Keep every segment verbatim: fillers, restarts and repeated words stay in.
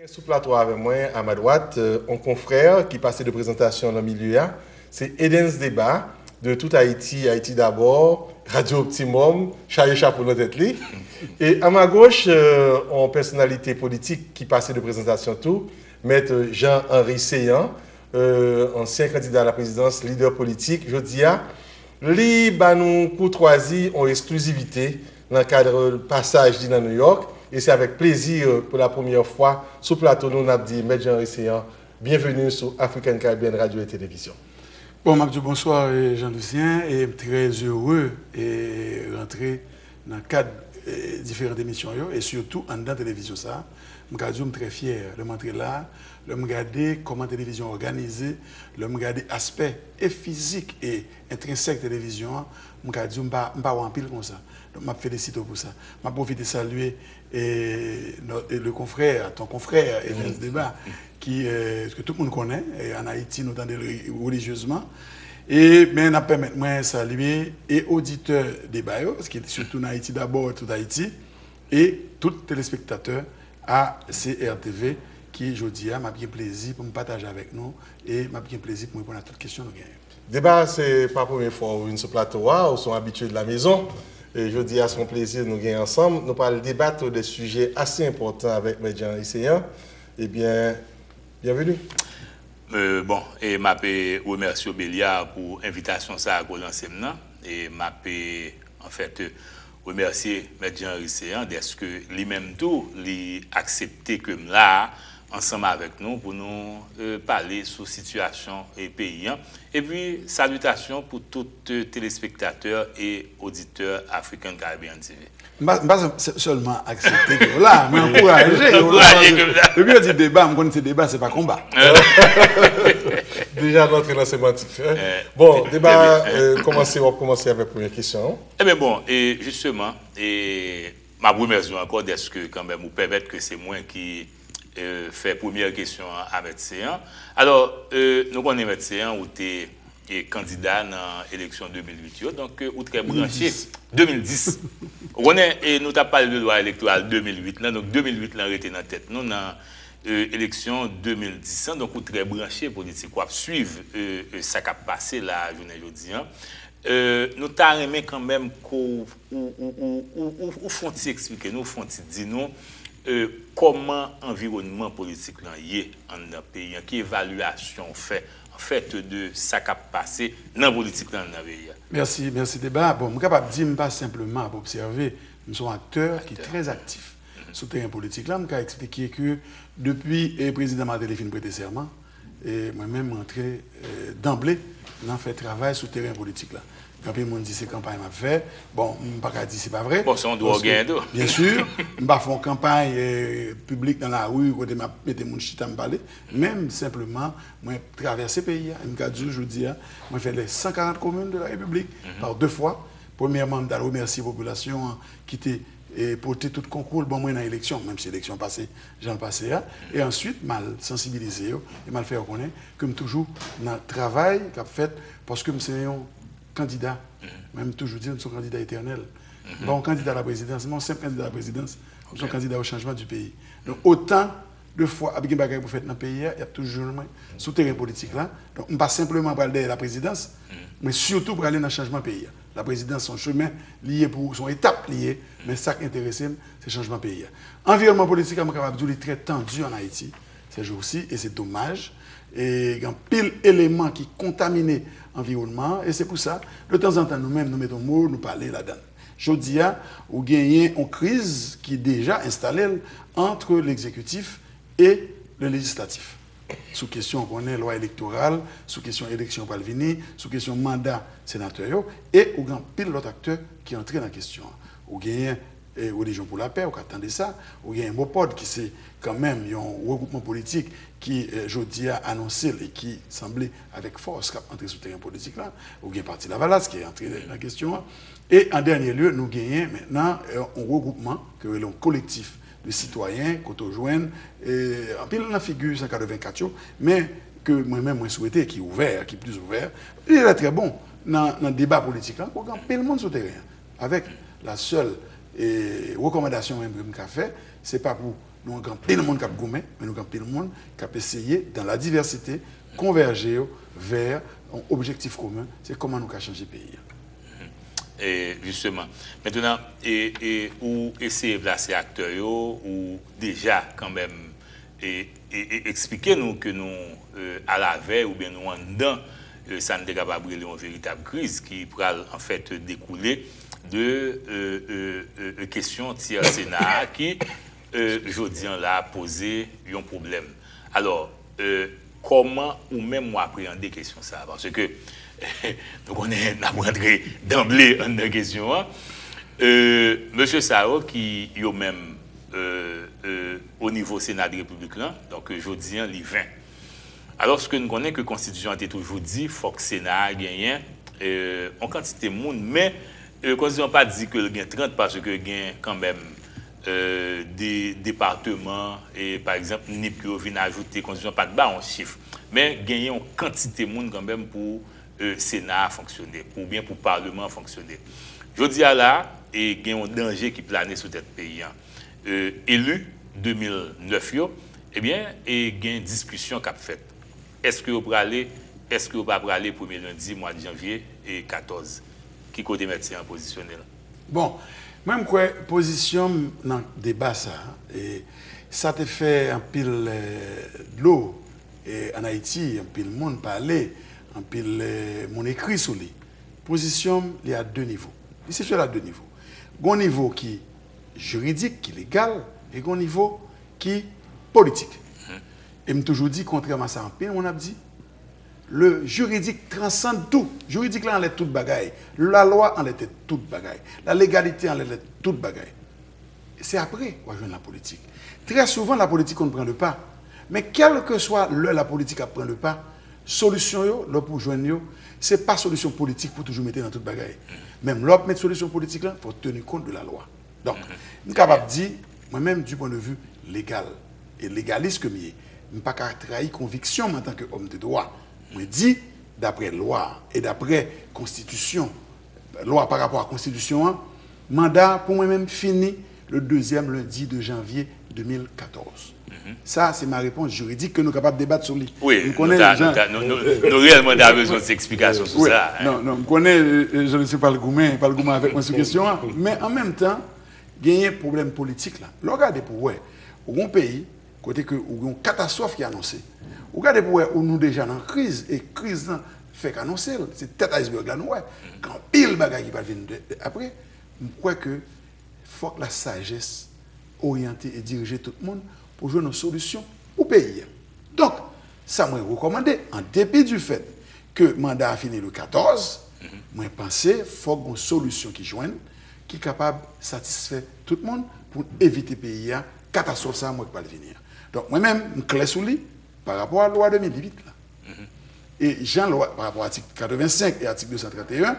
Sou plato avè mwen, a ma dwat, euh, yon konfrè ki pase de prezantasyon nan milye a, se Edens Deba, de Tout Haïti, Haïti D'abord, Radio Optimum, chaje chapo nan tèt li. E a ma goch, euh, yon pèsonalite politik ki pase de prezantasyon tou, Mèt Jean Henry Céant, euh, ansyen kandida a la prezidans, lidè politik, jodi a, li ba nou koutwazi, yon eksklizivite nan kad pasaj li nan New York, e se avèk plezi, euh, pou la premyè fwa sou plato nou, n ap di Mèt Jean Henry Céant, byenveni sou African Caribbean Radio et Télévision. Bon, m ap di w bonswa, eh, Jean Lucien, e m trè ere, eh, rantre nan kad, eh, diferan emisyon yo, e sitou anndan televizyon sa a. M ka di w m trè fyè lè m antre la, lè m gade kòman televizyon òganize, lè m gade aspè e fizik e entrensèk televizyon an, m ka di w m pa, m pa wè anpil konsa. Donk, m ap felisite w pou sa. M ap pwofite salye, eh, no-, eh, le confrère, ton confrère, Evens Deba, ki, eh, ke tout moun konnen, eh, ann Ayiti, nou tande l re-, relijyezman. E, men, n ap pèmèt mwen salye e oditè Deba yo, paske sitou nan Ayiti Dabò, Tout Ayiti, e tout telespektatè a C R T V, ki jodi a, m ap gen plezi pou m pataje avèk nou, e m ap gen plezi pou m reponn a tout kesyon nou genyen. Deba, se pa premye fwa ou vin sou plato a, ou se yon abitye de la maison. E jodi a, se yon plezi nou gen ansanm. Nou pral debat de sijè ase enpòtan avèk Mèt Jean Henry Céant. Ebyen, byenveni. Euh, bon, e m ap, eh, remèsye w, Beliar, pou envitasyon sa a ke w lanse m nan. E m ap, eh, anfèt, eh, remèsye Mèt Jean Henry Céant dèske li menm tou, li aksepte ke m la a ansanm avèk nou pou nou, eh, pale sou sitiyasyon, eh, peyi an. Epi, salitasyon pou tout, eh, telespektatè e oditè African Caribbean T V. M pa, m pa sè-, sèlman aksepte ke w la, mwen ankouraje ke w la. Ankouraje ke w la. Depi yo di deba, m konn se deba, se pa konba. Deja, nou antre nan semantik, hein? Eh, bon, deba, eh, kòmanse, w ap kòmanse avèk premye kesyon an. Ebyen, bon, e jisteman, e m ap remèsye w ankò dèske kanmenm ou pèmèt ke se mwen ki, eh, fè premyè kesyon an a Mèt Céant. Alò, eh, nou konnen Mèt Céant, ou te e kandida nan eleksyon de mil uit yo. Donk, eh, ou trè branche. De mil dis. De mil dis. Ou konnen, e nou t ap pale de lwa elektoral de mil uit lan, donk de mil uit lan rete nan tèt nou, nan, eh, eleksyon de mil dis lan, donk ou trè branche politik, w ap swiv, eh, eh, sa k ap pase la, jounen jodi an. Eh, nou ta renmen kanmenm ke w, ou, ou fè yon ti eksplike nou, fè yon ti di nou, eh, kòman anviwònman politik lan ye anndan peyi an, ki evalyasyon w fè, anfèt, de sa k ap pase nan politik lan anndan peyi a? Mèsi, mèsi Deba. Bon, m kapab di m pa senpleman ap obsève, m se yon aktè ki trè aktif sou teren politik la. M ka eksplike ke depi, eh, prezidan Martelly fin prete sèman, e mwen menm, m rantre, eh, danble nan fè travay sou teren politik la. Gen anpil moun di se kanpay m ap fè. Bon, m pa ka di se pa vre. Bon, se yon dwa w genyen tou. Byen si, m pa fè yon kanpay, eh, piblik nan lari kote m ap mete moun chita m pale. Men m senpleman, mwen travèse peyi a. E m ka di w jodi a, mwen fè les cent quarante communes de la République par deux fois. Premyèman, m t al remèsye popilasyon an ki te, eh, pote tout konkou l ban mwen nan eleksyon, menm si eleksyon pase jan l pase a. E answit, m al sansibilize yo e m al fè yo konnen ke m toujou nan travay k ap fèt, paske m se yon kandida. Mwen, m toujou di m se yon kandida etènèl. M pa yon kandida a la prezidans, m pa yon senp kandida a la prezidans. M se yon kandida au changement du pays. Donk, otan de fwa ap gen bagay pou fèt nan peyi a, y ap toujou jwenn mwen sou teren politik la. Donk, m pa senpleman pral dèyè la prezidans, men sitou prale nan chanjman peyi a. La prezidans se yon chemen li ye pou, se yon etap li ye, men sa k enterese m, se chanjman peyi a. Anviwònman politik la, m kapab di w li trè tandi ann Ayiti, ces jours-ci, e se domaj. E gen anpil eleman ki kontamine anviwònman an, e se pou sa, de tanzantan, nou menm, nou mete yon mo, nou pale ladan l. Jodi a, ou genyen yon kriz ki deja enstale l ant legzekitif e le lejislatif. Sou kesyon, ou konnen, lwa elektoral, sou kesyon eleksyon pral vini, sou kesyon manda senatè yo, e ou gen anpil lòt aktè ki antre nan kesyon an. Ou genyen, eh, Religion pour la Paix, ou ka tande sa, ou genyen MOPOD ki se kanmenm yon regwoupman politik ki, eh, jodi a anonse l e ki sanble avèk fòs k ap antre sou teren politik la, ou gen Pati Lavalas ki antre nan kesyon an, e an dènye lye, nou genyen mentnan, eh, yon regwoupman ke yo rele yon kolektif de sitwayen, kote w jwenn, eh, anpil nan figi san katrevenkat yo, men ke mwen menm mwen swete ki ouvè, ki plis ouvè, li trè, trè bon nan, nan deba politik la, pou gen anpil moun sou teren an. Avèk la sèl, eh, rekòmandasyon mwen menm ke m ka fè, se pa pou Nou gen anpil moun k ap goumen, men nou gen anpil moun k ap eseye, dans la diversité, konvèje yo vè yon objektif komen, se kòman nou ka chanje peyi a. E, jisteman. Mentnan, e, e, ou eseye plase aktè yo, ou deja kanmenm e, e, e eksplike nou ke nou e, alavè oubyen nou anndan e, sa n te kapab rele yon veritab kriz ki pral anfèt dekoule de e, e, e, e, kesyon tyè Sena a ki e, jodi an la poze yon pwoblèm. Alò, e, kòman ou menm ou apreyande kesyon sa a? Paske nou konnen n ap rantre danble anndan kesyon an. E, mesye sa yo ki yo menm e, e, o nivo Sena de Repiblik lan, donk jodi an li ven. Alòske n konnen ke konstitisyon an te toujou di fòk Sena a genyen e, yon kantite moun, men e, konstitisyon an pa di ke l gen trant paske gen kanmenm e, de depatman, e, pa egzanp, Nip yo vin ajoute, konstitisyon an pa t ba yon chif. Men genyen yon kantite moun kanmenm pou e, Sena a fonksyone, oubyen pou Paleman an fonksyone. Jodi a la, e, gen yon danje ki plane sou tèt peyi an. E, eli de mil nèf yo, ebyen, e, gen diskisyon k ap fèt. Èske yo prale, èske yo pa prale premye lendi mwa janvye e katòz? Ki kote Mèt Seyan pozisyone l? Bon, mwen m kwè pozisyon m nan deba sa a, e sa te fè anpil e, dlo e, ann Ayiti, anpil moun pale, anpil e, moun ekri sou li. Pozisyon m, li a de nivo. Li sitiye a de nivo. Gon nivo ki jiridik, ki legal, e gon nivo ki politik. E m toujou di, kontrèman a sa anpil moun ap di, le juridique transcende tout. Jiridik la anlè tout bagay. Lalwa anlè tèt tout bagay. La légalité anlè tèt tout bagay. Se apre w a jwenn lapolitik. Trè souvan, lapolitik konn pran le pa. Men kèlkeswa lè lapolitik ap pran le pa, solisyon yo, lè w pou jwenn yo, se pa solisyon politik pou toujou mete nan tout bagay. Menm lè w ap met solisyon politik lan, fò w teni kont de lalwa. Donk, m kapab di, mwen menm, du point de vue légal, e legalis ke m ye, m pa ka trayi konviksyon m antanke òm de dwa. Mwen di, daprè lwa e daprè konstitisyon, lwa pa rapò a konstitisyon an, manda pou mwen menm fini le dezyèm lendi de janvye de mil katòz. Sa, se ma réponse juridique ke nou kapab debat sou li. Wi, nou ta, nou ta, nou, nou, nou reyèlman ta bezwen ti eksplikasyon sou sa. Non, non, m konnen e, e, Jean Lucien pral goumen, pral goumen avèk mwen sou kesyon an, men an menm tan, genyen pwoblèm politik la. Lè w gade pou w wè, ou gon peyi kote ke ou gen yon katastwòf ki anonse. Ou gade pou w wè ou nou deja nan kriz, e kriz lan fèk anonse l. Se tèt aysbèg la nou wè. Gen anpil bagay ki pral vin de, de, apre. M kwè ke fòk lasajès oryante e dirije tout moun pou jwenn yon solisyon pou peyi a. Donk, sa mwen rekòmande, an depi du fèt ke manda a fini le katòz, mwen panse fòk gon solisyon ki jwenn, ki kapab satisfè tout moun pou n evite peyi a katastwòf sa a mwen k pral vini an. Donk, mwen menm, m klè sou li pa rapò a lwa de mil uit la. E jan lwa, pa rapò a atik katrevensenk e atik de san trannteyen,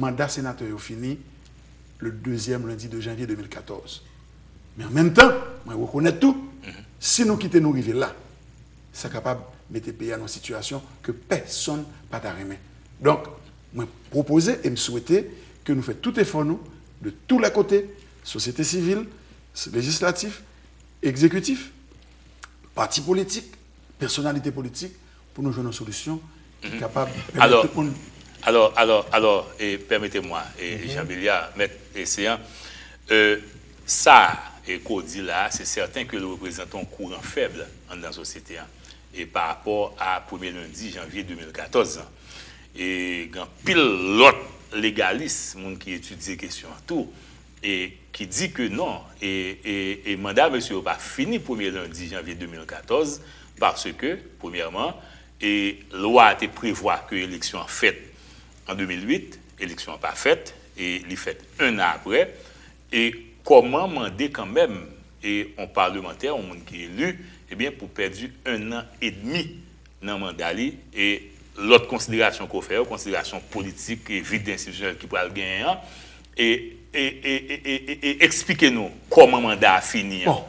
manda senatè yo fini le dezyèm lendi de janvye de mil katòz. Men an menm tan, mwen rekonèt tou, si nou kite nou rive la, sa kapab mete peyi a nan yon sitiyasyon ke pèsonn pa ta renmen. Donk, mwen pwopoze e m swete ke nou fè tout efò nou, de tou lè kote, sosyete sivil, lejislatif, egzekitif, pati politik, pèsonalite politik, pou nou jwenn yon solisyon ki kapab pèmèt tout moun. Alò, alò, alò, e, pèmete mwa, e, Jean Béliard, mèt e Seyan, e, sa e, ke w di la a, se sèten ke l reprezante yon kouran fèb anndan sosyete a, e pa rapò a premye lendi janvye de mil katòz lan. E gen anpil lòt legalis, moun ki etidye kesyon an tou, e ki di ke non, e, e, e manda mesye yo pa fini premye lendi janvye de mil katòz, paske, premyèman, e lwa a te prevwa ke eleksyon an fèt an de mil uit, eleksyon an pa fèt, e li fèt en an apre, e kòman mande kanmenm e yon palmantè, yon moun ki eli, ebyen, pou pèdi en an edmi nan manda li, e lòt konsiderasyon ke w fè yo, konsiderasyon politik e vid enstitisyonèl ki pral genyen an, e, e, e, e, e, e eksplike nou kòman manda a fini an. Bon.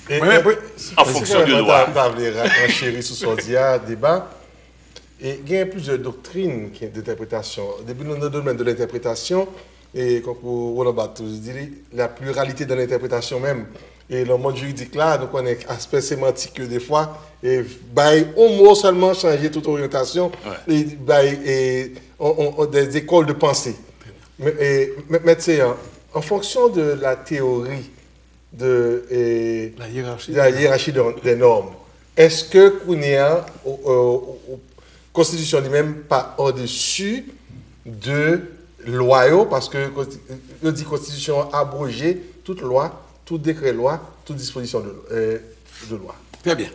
E, Mwen, e, mwen, an fonksyon de lwa. Mwen ta, ta vle ra- ranchérir sou sa w di a, Deba. E gen plizyè doktrin ki, d'entèpretasyon. Depi nou nan domèn de l'entèpretasyon, e kankou Roland Barthes toujou di li, la pluralité dans l'interprétation même. E nan mond jiridik la, nou konnen aspè semantik yo defwa, e bay yon mo sèlman chanje tout oryantasyon, e bay e, on, on, on, des écoles de pensée. Men, e, men, men se an, en fonction de la théorie de, e, La hiérarchie. de la hiérarchie de- des normes, èske kounye a, o- o- o- konstitisyon li menm pa au-dessus de lwa yo, paske konsti- yo di konstitisyon an abroje tout lwa, tout dekrè lwa, tout dispozisyon de, e, de lwa. Très bien.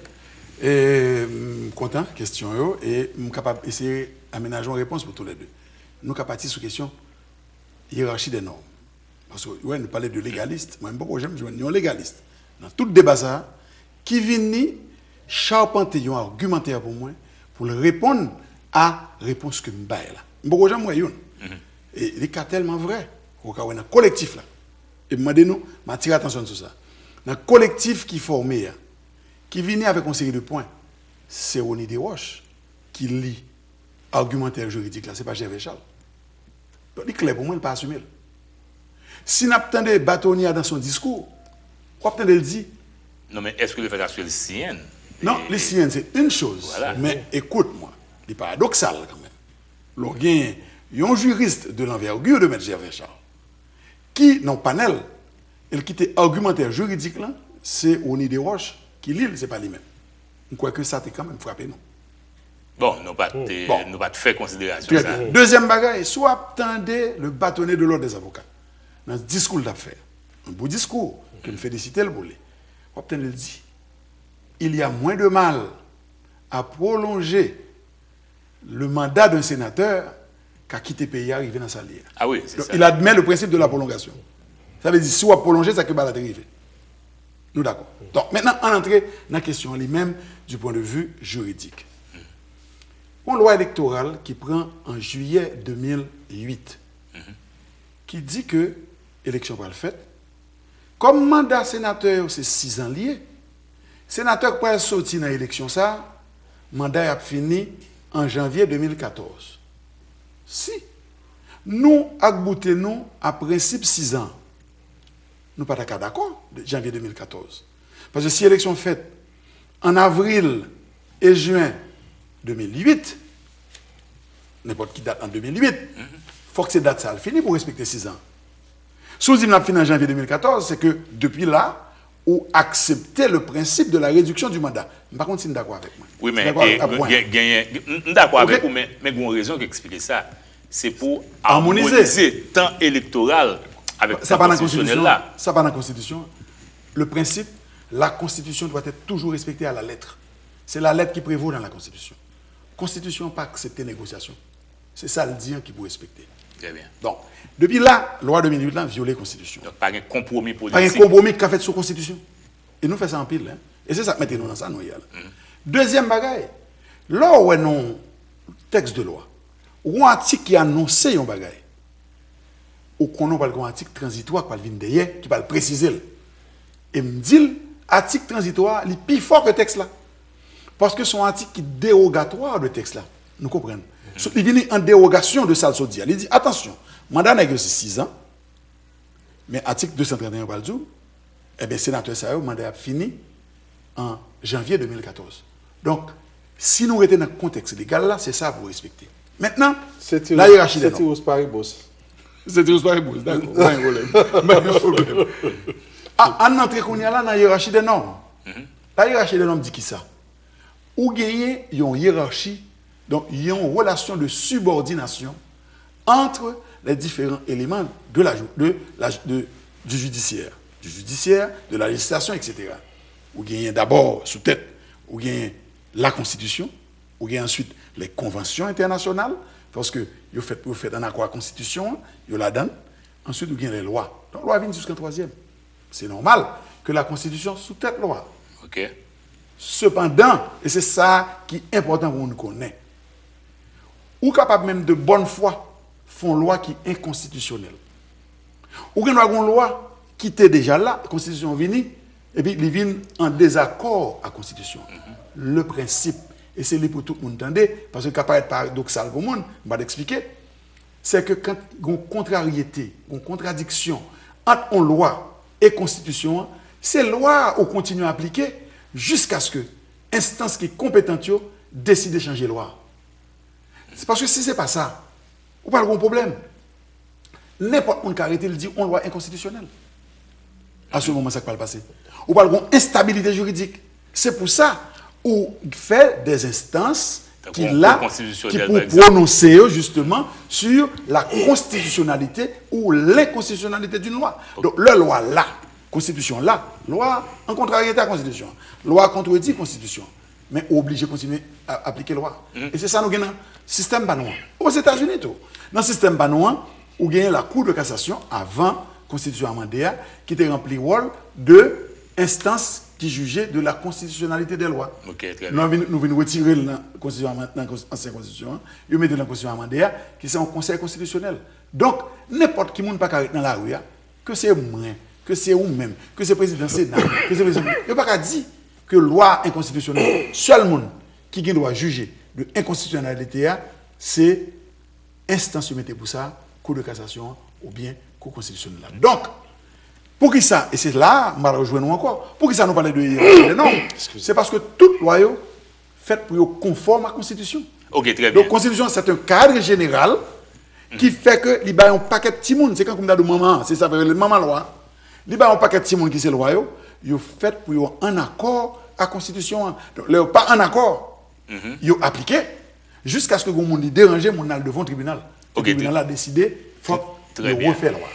E, m kontan kesyon yo e m kapab eseye amenaje yon repons pou tou le de. Nou ka pati sou kesyon hiérarchie des normes. Paske, wè, nou pale de legalist. Mwen, m poko janm jwenn yon legalist nan tout deba sa a ki vini chapante yon agimantè pou mwen pou l reponn a repons ke m bay la. M poko janm wè youn. E li ka tèlman vrè ke w ka wè nan kolektif la. E m mande nou, m atire atansyon n sou sa. Nan kolektif ki fòme a, ki vini avèk yon seri de pwen, se Rony Desroches ki li agimantè jiridik la, se pa Gervais Charles. Donk, li klè pou mwen, li pa asime l. Si n ap tande Batonye a dans son discours, w ap tande l di, Non, men èske le fèt aske l siyen l? Non, li siyen l, se yon choz. Voilà. Men ekout mwen, li paradoksal kanmenm. Lè w gen yon juriste de l'envergure de Maître Gervais Charles, ki nan panèl, e l ki te agimantè jiridik lan, se Rony Desroches ki li l, se pa li menm. M kwè ke sa te kanmenm frape nou. Bon, nou pa t, Bon. nou pa t fè konsiderasyon Très sa. bien. Dezyèm bagay, si w ap tande le bâtonnier de l'ordre des avocats, nan diskou l t ap fè, yon bon diskou, ke m felisite l pou li, w ap tande l di, il y a moins de mal à prolonger le mandat d'un sénateur ka kite peyi a rive nan sa l ye a. Ah oui, c'est Donc, ça. Il admet le principe de la prolongation. Sa vle di, si w ap pwolonje, sa ke bagay la te rive. Nou dakò. Donk, mentnan, ann antre nan kesyon an li menm, du point de vue juridik. Yon lwa elektoral ki pran an jiyè de mil uit, ki di ke eleksyon pral fèt. Kòm manda senatè yo se sizan l ye, senatè k pral soti nan eleksyon sa a, manda y ap fini an janvye de mil katòz. Si nou ak boute nou a prensip sizan, nou pa ta ka dakò de janvye de mil katòz. Paske si eleksyon fèt an avril e jen de mil uit, nenpòt ki dat an de mil uit, fòk se dat sa a l fini pou respekte sizan. Si w di m l ap fini an janvye de mil katòz, se ke depi la, ou aksepte le principe de la réduction du mandat. M pa konn si n dakò avèk mwen. Wi, Si men dakò avèk e, avèk mwen. gen- genyen, m m dakò avèk Ok. ou, men, men gen yon rezon k eksplike sa. Se pou Armonize. Armonize tan elektoral avèk Sa tan pa nan konstitisyonèl konstitisyon. La. Sa pa nan konstitisyon. Le principe, la constitution doit être toujours respectée à la lettre. C'est la lettre qui prévaut dans la constitution. Konstitisyon pa aksepte negosyasyon. Se sa l di an ki pou respekte. Très bien. Donk, depi la, lwa de mil uit la vyole konstitisyon. Donk, pa gen konpwomi Pa gen politik. Konpwomi k ka fèt sou konstitisyon. E nou fè sa anpil, hein. E se sa k mete nou nan sa nou ye a la. Dezyèm bagay, lè w wè nan yon tèks de lwa, ou yon atik ki anonse yon bagay, ou konnen w pral gen yon atik tranzitwa k pral vin dèyè, ki pral presize l. E m di l, atik tranzitwa a, li pi fò ke tèks la. Paske se yon atik ki derogatwa de tèks la. Nou konprann. So, li vini an derogasyon de sa l sot di a. Li di, atansyon, manda nèg yo se sizan, men atik de san trant et un pral di w, ebyen, senatè sa yo, manda y ap fini an janvye de mil katòz. Donk, si nou rete nan kontèks legal la, se sa pou respekte. Mentnan, Ceteris- la hiérarchie des normes. Ceteris paribus. Ceteris paribus, dakò. Pa gen pwoblèm. Pa gen pwoblèm. A, ann antre kounye a la nan hiérarchie des normes. La hiérarchie des normes di ki sa? Ou genyen yon yerachi, donk yon relasyon de sibòdinasyon entre les différents éléments de la, de la, de, du judiciaire, du judiciaire, de la législation, et cetera. Ou genyen dabò sou tèt, ou genyen la konstitisyon, ou genyen answit les conventions internationales, paske yo fèt pou yo fèt an akò ak konstitisyon an, yo ladan l. Answit, ou genyen les lois. Donk, lwa vin jiskan twazyèm. Se nòmal ke la konstitisyon sou tèt lwa. Ok. Sepandan, e se sa ki enpòtan pou moun konnen, ou kapab menm de bòn fwa fè yon lwa ki enkonstitisyonèl. Ou gen dwa gen yon lwa ki te deja la, konstitisyon an vini, epi li vin an dezakò ak konstitisyon an. Le prensip, e se li pou tout moun tande, paske l ka parèt paradoksal pou moun, m pral eksplike, se ke kan gen yon kontraryete, gen yon kontradiksyon ant yon lwa e konstitisyon an, Se lwa a ou kontinye aplike jiskaske enstans ki konpetan yo deside chanje lwa a. Se paske si se pa sa, ou pral gen yon pwoblèm. Nenpòt moun ka rete, li di yon lwa enkonstitisyonèl. A se moman, sa k pral pase? Ou pral gen yon enstabilite jiridik. Se pou sa, ou fè dè enstans ki la, ki pou pwononse yo, jisteman, sur la constitutionnalité ou l'inconstitutionnalité d'une loi. Donk, lè lwa la, konstitisyon la, lwa an kontraryete a konstitisyon, lwa kontredi konstitisyon, men ou oblije kontinye a- aplike lwa. E se sa nou gen nan sistèm pa nou an. Ozetazini tou, nan sistèm pa nou an, ou genyen la Cour de cassation avan konstitisyon amande a, ki te ranpli wòl de enstans ki jije de la constitutionnalité des lois. Ok, très bien. Nou vin, nou vin retire l nan konstitisyon aman- nan kons- ansyen konstitisyon an, yo mete l nan konstitisyon amande a, ki se yon konsèy konstitisyonèl. Donk, nenpòt ki moun pa ka ret nan lari a, ke se mwen, ke se ou menm, ke se prezidan Sena, ke se prezidan, yo pa ka di ke lwa a enkonstitisyonèl. Sèl moun ki gen dwa jije de enkonstitisyonalite a, se enstans yo mete pou sa, Kou de kasasyon an oubyen Kou konstitisyonèl la. Donk, poukisa, e se la a m pral rejwenn ou ankò, poukisa nou pale de iyerarchi dè nòm? Se paske tout lwa yo fèt pou yo konfòm a konstitisyon. Ok, très bien. Donk, konstitisyon, c'est un cadre général ki fè ke li bay yon pakèt timoun, se kankou m ta di w manman an, se sa fè yo rele l manman lwa. Li bay yon pakèt timoun ki se lwa yo, yo fèt pou yo an akò a konstitisyon an. Donk, lè yo pa an akò, yo aplike, jiskaske gen yon moun li deranje, moun nan al devan yon tribinal. E tribinal la deside, fòk yo refè lwa.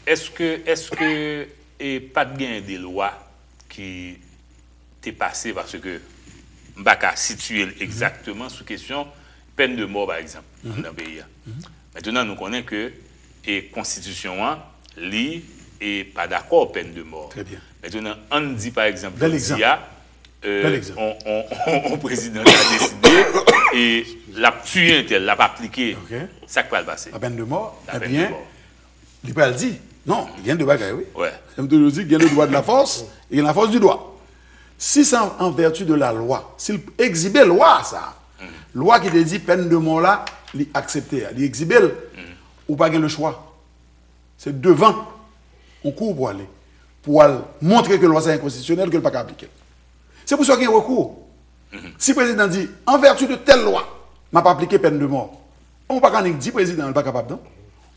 Èske, èske e pa t genyen de lwa ki te pase, paske m pa ka sitiye l egzakteman sou kesyon pèn de mò, pa egzanp, anndan peyi a. Mentnan, nou konnen ke e konstitisyon an, li e pa dakò pèn de mò. Très bien. Mentnan, ann di, pa egzanp, jodi a, e, on, on, on, on prezidan ta deside e l ap tiye entèl, l ap aplike. Ok. Sa k pral pase? La peine de mort, eh bien, li pral di, non, gen de bagay, wi. Wè. M toujou di, gen le droit de la force, e gen la force du droit. Si se an, an vertu de la lwa, si l egzibe lwa sa, lwa ki te di pèn de mò la, li aksepte a, li egzibe l, ou pa gen le chwa. Se devan yon kou pou ale, pou al montre ke lwa sa enkonstitisyonèl, ke l pa ka aplike l. Se pou sa gen rekou. Si prezidan di, an vertu de tèl lwa, m ap aplike pèn de mò. Ou pa ka annik di prezidan an, l pa kapab, non.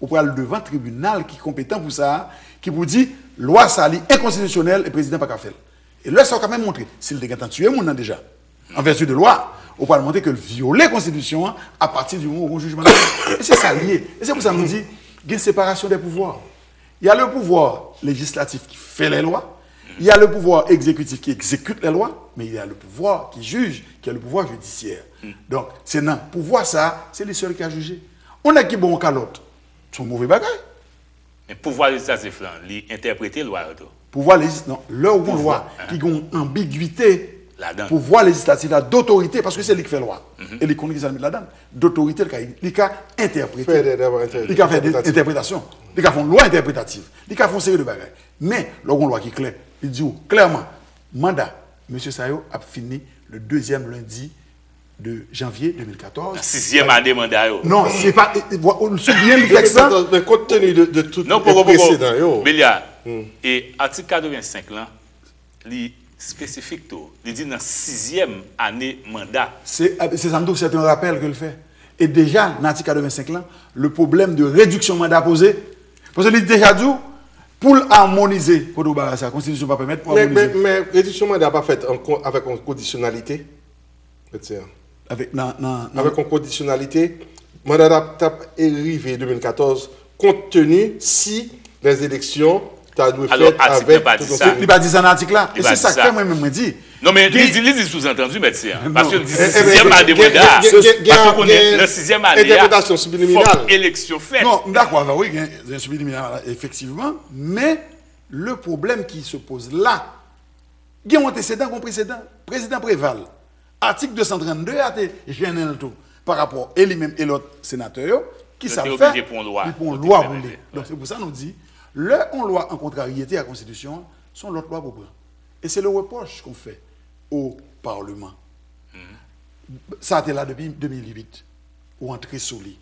Ou pral devan tribinal ki konpetan pou sa, ki pou di, lwa sa li enkonstitisyonèl e prezidan pa ka fè l. E lè sa, ou ka menm montre, si l te gentan tiye moun nan deja, an vertu de lwa, ou pral montre ke l vyole konstitisyon an apati di moman ou gen yon jijman. E se sa l ye. E se pou sa nou di, gen separasyon dè pouvwa. Il y a le pouvoir législatif qui fait les lois, il y a le pouvoir exécutif qui exécute les lois, mais il y a le pouvoir qui juge, qui est le pouvoir judiciaire. Donk, se nan pouvwa sa, se li sèl ki ka jije. Yon nèg ki ba w yon kalòt, se yon move bagay. Men pouvwa lejislatif lan, li entèprete lwa yo tou. Pouvwa lejis-, non, lè ou gen yon lwa ki gen yon anbigwite, ladan, pouvwa lejislatif la dotorite, paske se li ki fè lwa. E li konn ki sa l met ladan l. Dotorite, li ka, li ka entèprete. Li ka fè de entèpretasyon. Li ka fè yon lwa entèpretatif. Li ka fè yon seri de bagay. Men, lè ou gen yon lwa ki klè, li di w klèman, manda mesye sa yo ap fini le deuxième lundi de janvye de mil katòz. Nan sizyèm ane manda yo. Non, se pa, e, e, w, w sou byen li tèks la. De mil katòz, men kont tenu de, de tout presedan yo. Bèlya, e atik katrevensenk lan, li espesifik tou. Li di nan sizyèm ane manda. Se, se sa m di w, se yon rapèl ke l fè. E deja, nan atik katrevensenk lan, le pwoblèm de rediksyon manda poze. Paske li deja di w, pou l amonize, kote w ba sa, konstitisyon pa pèmèt pou amonize. Men, men, men rediksyon manda pa fèt an kon-, avèk yon kondisyonalite. Mèt se an. Avèk, nan, nan, nan. Avèk yon kondisyonalite, manda t ap, t ap rive de mil katòz, kont tenu si les élections ta dwe fèt avèk tout yon seri. Li pa di sa nan atik la. E se sa k fè mwen menm mwen di. Non, men li di, li di souzantandi, mèt se an. Paske li di sizyèm ane manda. Paske w konnen, nan sizyèm ane a, fòk eleksyon fèt. Non, m dakò avè w, wi, gen, gen subliminal, efektivman, men le problème qui se pose là, gen yon antesedan, gen yon presedan. Prezidan Preval, atik de san trannde a te jennen l tou, pa rapò e li menm e lòt senatè yo, ki sa l fè? Li pran yon lwa pou li. Donk, se pou sa nou di, lè yon lwa an kontraryete a konstitisyon an, se yon lòt lwa pou pran. E se le repwoch ke w fè o Parleman. Sa te la depi de mil uit. Ou antre sou li.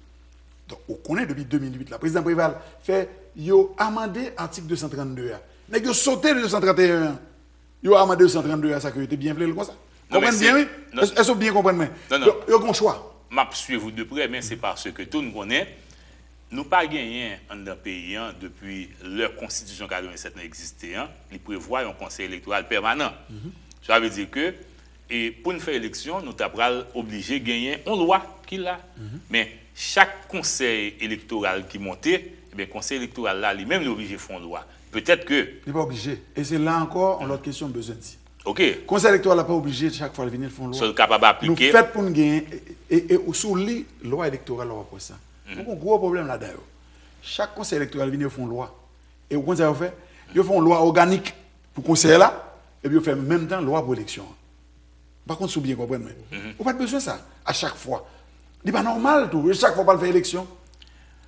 Donk, ou konnen depi de mil uit la, prezidan Preval fè yo amande atik de san trannde a. Nèg yo sote de san tranteyen an. Yo amande san trannde a sa ke yo te byen vle l konsa. Konprann byen, wi. Èske w byen konprann mwen? Yo gen yon chwa. M ap swiv ou de prè, men se paske tou n konnen, nou pa genyen anndan peyi an depi lè konstitisyon katrevennsèt lan egziste an, li prevwa yon konsèy elektoral pèmanan. Sa vle di ke, e pou n fè eleksyon, nou ta pral oblije genyen yon lwa ki la. Men, chak konsèy elektoral ki monte, ebyen, konsèy elektoral la, li menm, li oblije fè yon lwa. Petèt ke. Li pa oblije. E se la ankò, yon lòt kesyon m bezwen di. Ok. Konsèy elektoral la pa oblije chak fwa l vini, l fè yon lwa. Sa l kapab aplike. Nou fèt pou n genyen, e, e, e ou si w li lwa elektoral la, w ap wè sa. Nou gen yon gwo pwoblèm ladan yo. Chak konsèy elektoral vini, yo fè yon lwa. E ou konn sa yo fè? Yo fè yon lwa òganik pou konsèy la, epi yo fè menm tan lwa pou eleksyon an. M pa konn si w byen konprann mwen. Ou pa t bezwen sa a chak fwa. Li pa nòmal tou, chak fwa w pral fè eleksyon.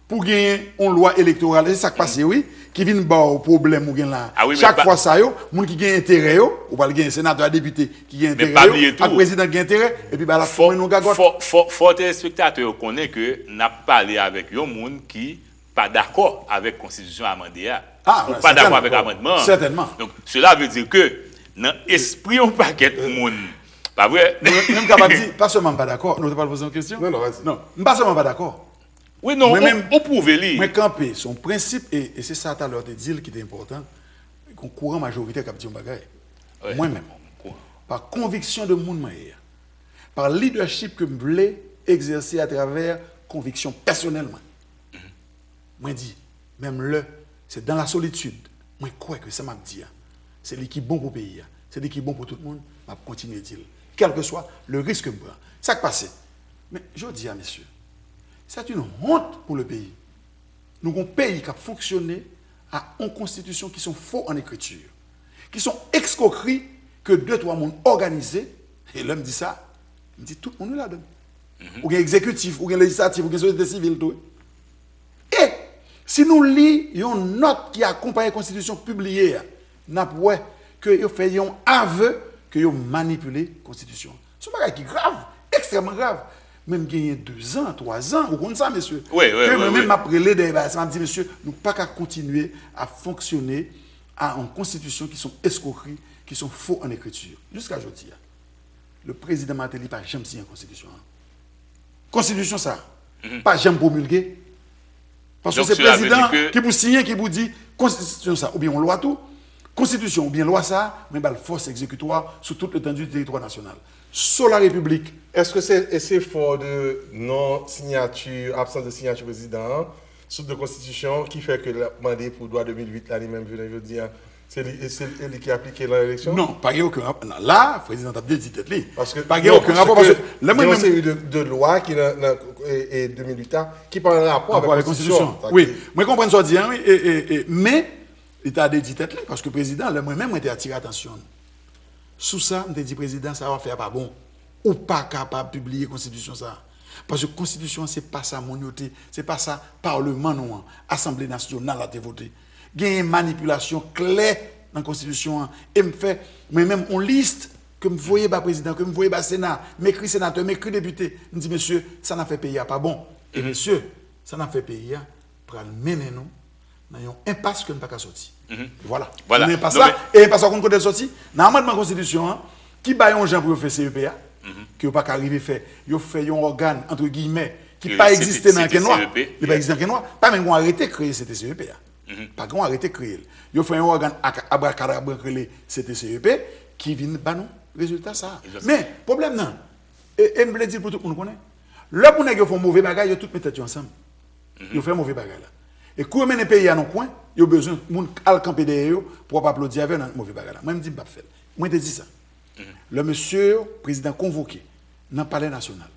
Pou genyen yon lwa elektoral, e se sa k pase, wi, ki vin ba w pwoblèm ou gen la. Chak fwa sa yo, moun ki gen enterè yo, ou pral genyen senatè a depite ki gen enterè yo, ak prezidan ki gen enterè, epi ba l ap foumen nou gagòt. Fò, fò, fò telespektatè yo konnen ke n ap pale avèk yon moun ki pa dakò avèk konstitisyon amande a. Ou pa dakò avèk amandman an. Sètènman. Donk, sela vle di ke nan espri yon pakèt moun, pa vre? Mwen, mwen m kapab di, pa sèlman m pa dakò, nou te pral poze yon kesyon? Non, non, vas-y. Non, m pa sèlman pa dakò. Wi, non, ou, ou pwouve li. Mwen kanpe, se yon prensip, e, e se sa talè w te di l ki te enpòtan. Gon kouran majoritè k ap di yon bagay. Mwen menm, pa konviksyon de moun mwen ye a, pa lidèchip ke m vle egzèse atravè konviksyon pèsonèl mwen. Mwen di, menm lè se dans la solitude, mwen kwè ke sa m ap di a, se li ki bon pou peyi a, se li ki bon pou tout moun, m ap kontinye di l. Kèlkeswa le risk ke m pran. Sa k pase? Men, jodi a, mesye, c'est une honte pour le pays. Nou gon peyi k ap fonksyone a yon konstitisyon ki se yon fo an ekriti, ki se yon eskwokri ke de twa moun òganize, e lè m di sa, m di tout moun wi ladan. Ou gen egzekitif, ou gen lejislatif, ou gen sosyete sivil tou. E si nou li yon nòt ki akonpaye konstitisyon pibliye a, n ap wè ke yo fè yon ave ke yo manipile konstitisyon an. Se yon bagay ki grav, ekstrèmman grav. Men m genyen dezan, twazan, ou konn sa, mesye, ke mwen menm m ap rele dèyè bagay sa, m ap di, mesye, nou pa ka kontinye ap fonksyone a yon konstitisyon ki se yon eskwokri, ki se yon fo an ekriti. Jiska jodi a, le prezidan Martelly pa janm siyen konstitisyon an. Konstitisyon sa a pa janm pwomilge. Paske se prezidan ki pou siyen, ki pou di konstitisyon sa a, oubyen yon lwa tou, konstitisyon oubyen lwa sa a, mwen ba l fòs egzekitwa sou tout letandi teritwa nasyonal. Sous la République. Èske se, se fò de non siyati, absans de siyati prezidan an sou de konstitisyon ki fè ke l ap mande pou dwa de mil uit la, li menm jounen jodi a, se li, se li ki aplike nan eleksyon? Non, pa gen okenn rapò. La, prezidan t ap dedi tèt li. Paske, pa gen okenn rapò, paske lè mwen menm, gen yon seri de, de lwa ki nan, nan, e, e de mil uit la, ki pa an rapò avèk konstitisyon an. Wi, mwen konprann sa w di a, wi, e, e, e, men, li ta dedi tèt li, paske prezidan, lè mwen menm, mwen te atire atansyon sou sa, m te di, prezidan, sa w ap fè a pa bon. Ou pa kapab pibliye konstitisyon sa a. Paske konstitisyon an, se pa sa moun yo te, se pa sa palman nou an, Asanble Nasyonal la te vote. Genyen manipilasyon klè nan konstitisyon an. E m fè, mwen menm, yon lis ke m voye ba prezidan, ke m voye ba Sena, m ekri senatè, m ekri depite, m di, mesye, sa n ap fè peyi a pa bon. E mesye, sa n ap fè peyi a pral mennen nou nan yon enpas ke n pa ka soti. Vwala. Vwala. Nan enpas la, e enpas la, ou konn kote l soti? Nan amandman konstitisyon an, ki bay yon jan pou yo fè C E P a, ke yo pa ka rive fè. Yo fè yon ògàn, antre giyimè, ki pa egziste nan ankenn lwa. Li pa egziste nan ankenn lwa. Pa menm gen yon arete kreye C T C E P a. Pa gen yon arete kreye l. Yo fè yon ògàn abrakadabra k rele C T C E P, ki vin ba nou rezilta sa a. Men, pwoblèm nan, e, e m vle di l pou tout moun konnen, lè pou nèg yo fè yon move bagay, yo tout met tèt yo ansanm. Yo fè move bagay la. E kou yo mennen peyi a nan kwen, yo bezwen moun al kanpe dèyè yo pou ap aplodi avè yo nan move bagay la. Mwen, m di m p ap fè l. Mwen te di sa. Lè mesye yo, prezidan konvoke nan Palè Nasyonal,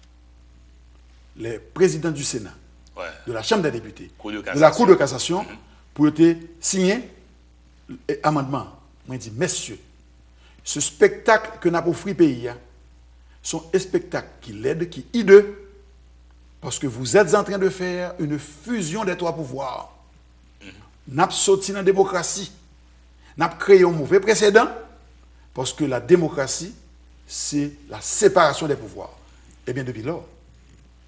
les présidents du Sénat, de la Chambre des députés, de la Cour de cassation, pou yo te siyen, e, amandman an. Mwen di, mesye, ce spectacle que n ap ofri peyi a, se yon espektak ki lèd, ki hideux, parce que vous êtes en train de faire une fusion des trois pouvoirs. N ap soti nan demokrasi. N ap kreye yon move presedan, paske la démocratie, c'est la séparation des pouvoirs. Ebyen, depi lò,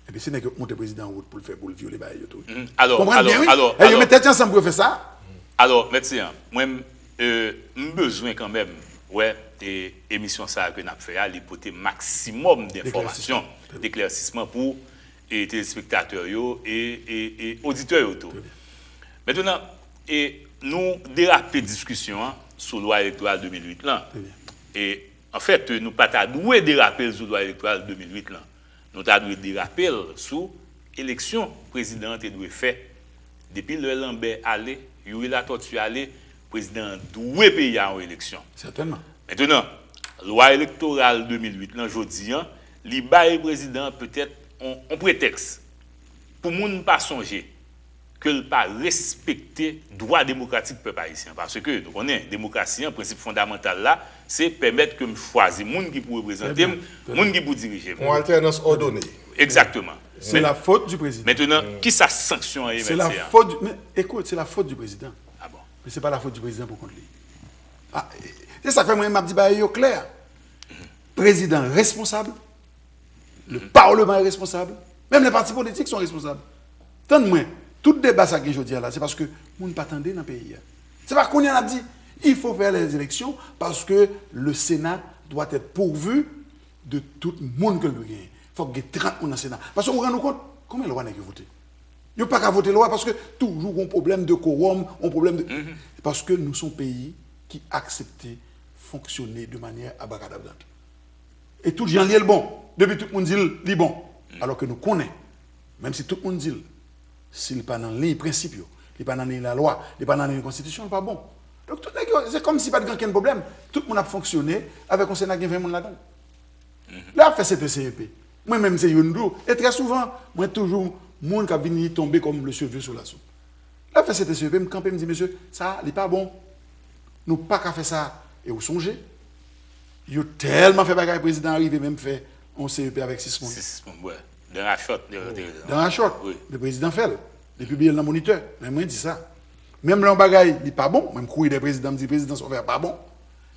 ebyen, se nèg yo k monte prezidan an wout pou l fè, pou l vyole bagay yo tou. Konprann byen, wi. E yo met tèt yo ansanm pou yo fè sa. Alò, Mèt Seyan, mwen, m, e, m bezwen kanmenm Wè, e, emisyon sa a ke n ap fè a, li pote maksimòm denfòmasyon, deklèsisman pou e, telespektatè yo e, e, e oditè yo tou. Mentnan, e, nou derape diskisyon an sou lwa elektoral de mil uit lan. E, anfèt, nou pa ta dwe derape l sou lwa elektoral de mil uit lan. Nou ta dwe derape l sou eleksyon prezidan an te dwe fè. Depi lè Lanbè ale, Youri Latòti ale, prezidan an dwe peyi a yon eleksyon. Sètènman. Mentnan, lwa elektoral de mil uit lan, jodi an, li bay prezidan an petèt on, on pretèks pou moun pa sonje ke l pa respekte dwa demokratik pèp ayisyen an. Paske, nou konnen, demokrasi an, prensip fondamantal la, se pèmèt ke m chwazi moun ki pou reprezante m, moun ki pou dirije m. Yon altènans òdone. Egzakteman. C'est la faute du président. Mentnan, kisa sanksyon an ye, mèt se a? C'est la faute du, men, écoute, c'est la faute du président. Ah bon? Men se pa lafot di prezidan pou kont li. Ah, se sa k fè mwen, m ap di bagay yo klè. Prezidan responsab, le parlement est responsable, menm les partis politiques sont responsables. Tann mwen, tout deba sa gen jodi a la, se paske moun pa tande nan peyi a. Se pa kounye a n ap di, il faut faire les élections parce que le Sénat doit être pourvu de tout moun ke l dwe genyen. Fòk gen trant moun nan Sena. Paske ou rann ou kont, konbyen lwa nèg yo vote? Yo pa ka vote lwa paske toujou gon pwoblèm de kowòm, yon pwoblèm de... Paske nou se yon peyi ki aksepte fonksyone de manyè abrakadabrant. E tout jan l ye l bon, depi tout moun di l li bon. Alò ke nou konnen, menm si tout moun di l, si l pa nan liy prensip yo, li pa nan liy lalwa, li pa nan liy konstitisyon, l pa bon. Donk tout nèg yo, se kòmsi pa t gen okenn pwoblèm. Tout moun ap fonksyone avèk yon Sena ki gen ven moun ladan l. Lè y ap fè C P C E P, mwen menm se youn tou, e trè souvan, mwen toujou moun k ap vini tonbe kòm le cheveu sur la soupe. Lè y ap fè C P C E P, m kanpe, m di, mesye, sa a, li pa bon. Nou pa ka fè sa. E ou sonje, yo tèlman fè bagay, prezidan an rive menm fè yon C E P avèk sis moun. Sis moun, wè. Dan rachòt, li te rele. Dan rachòt, wi. Le prezidan fè l. Li pibliye l nan Monitè. Men mwen di sa. Menm lè yon bagay, li pa bon, mwen m kouri dèyè prezidan, m di, prezidan, sa w fè a pa bon.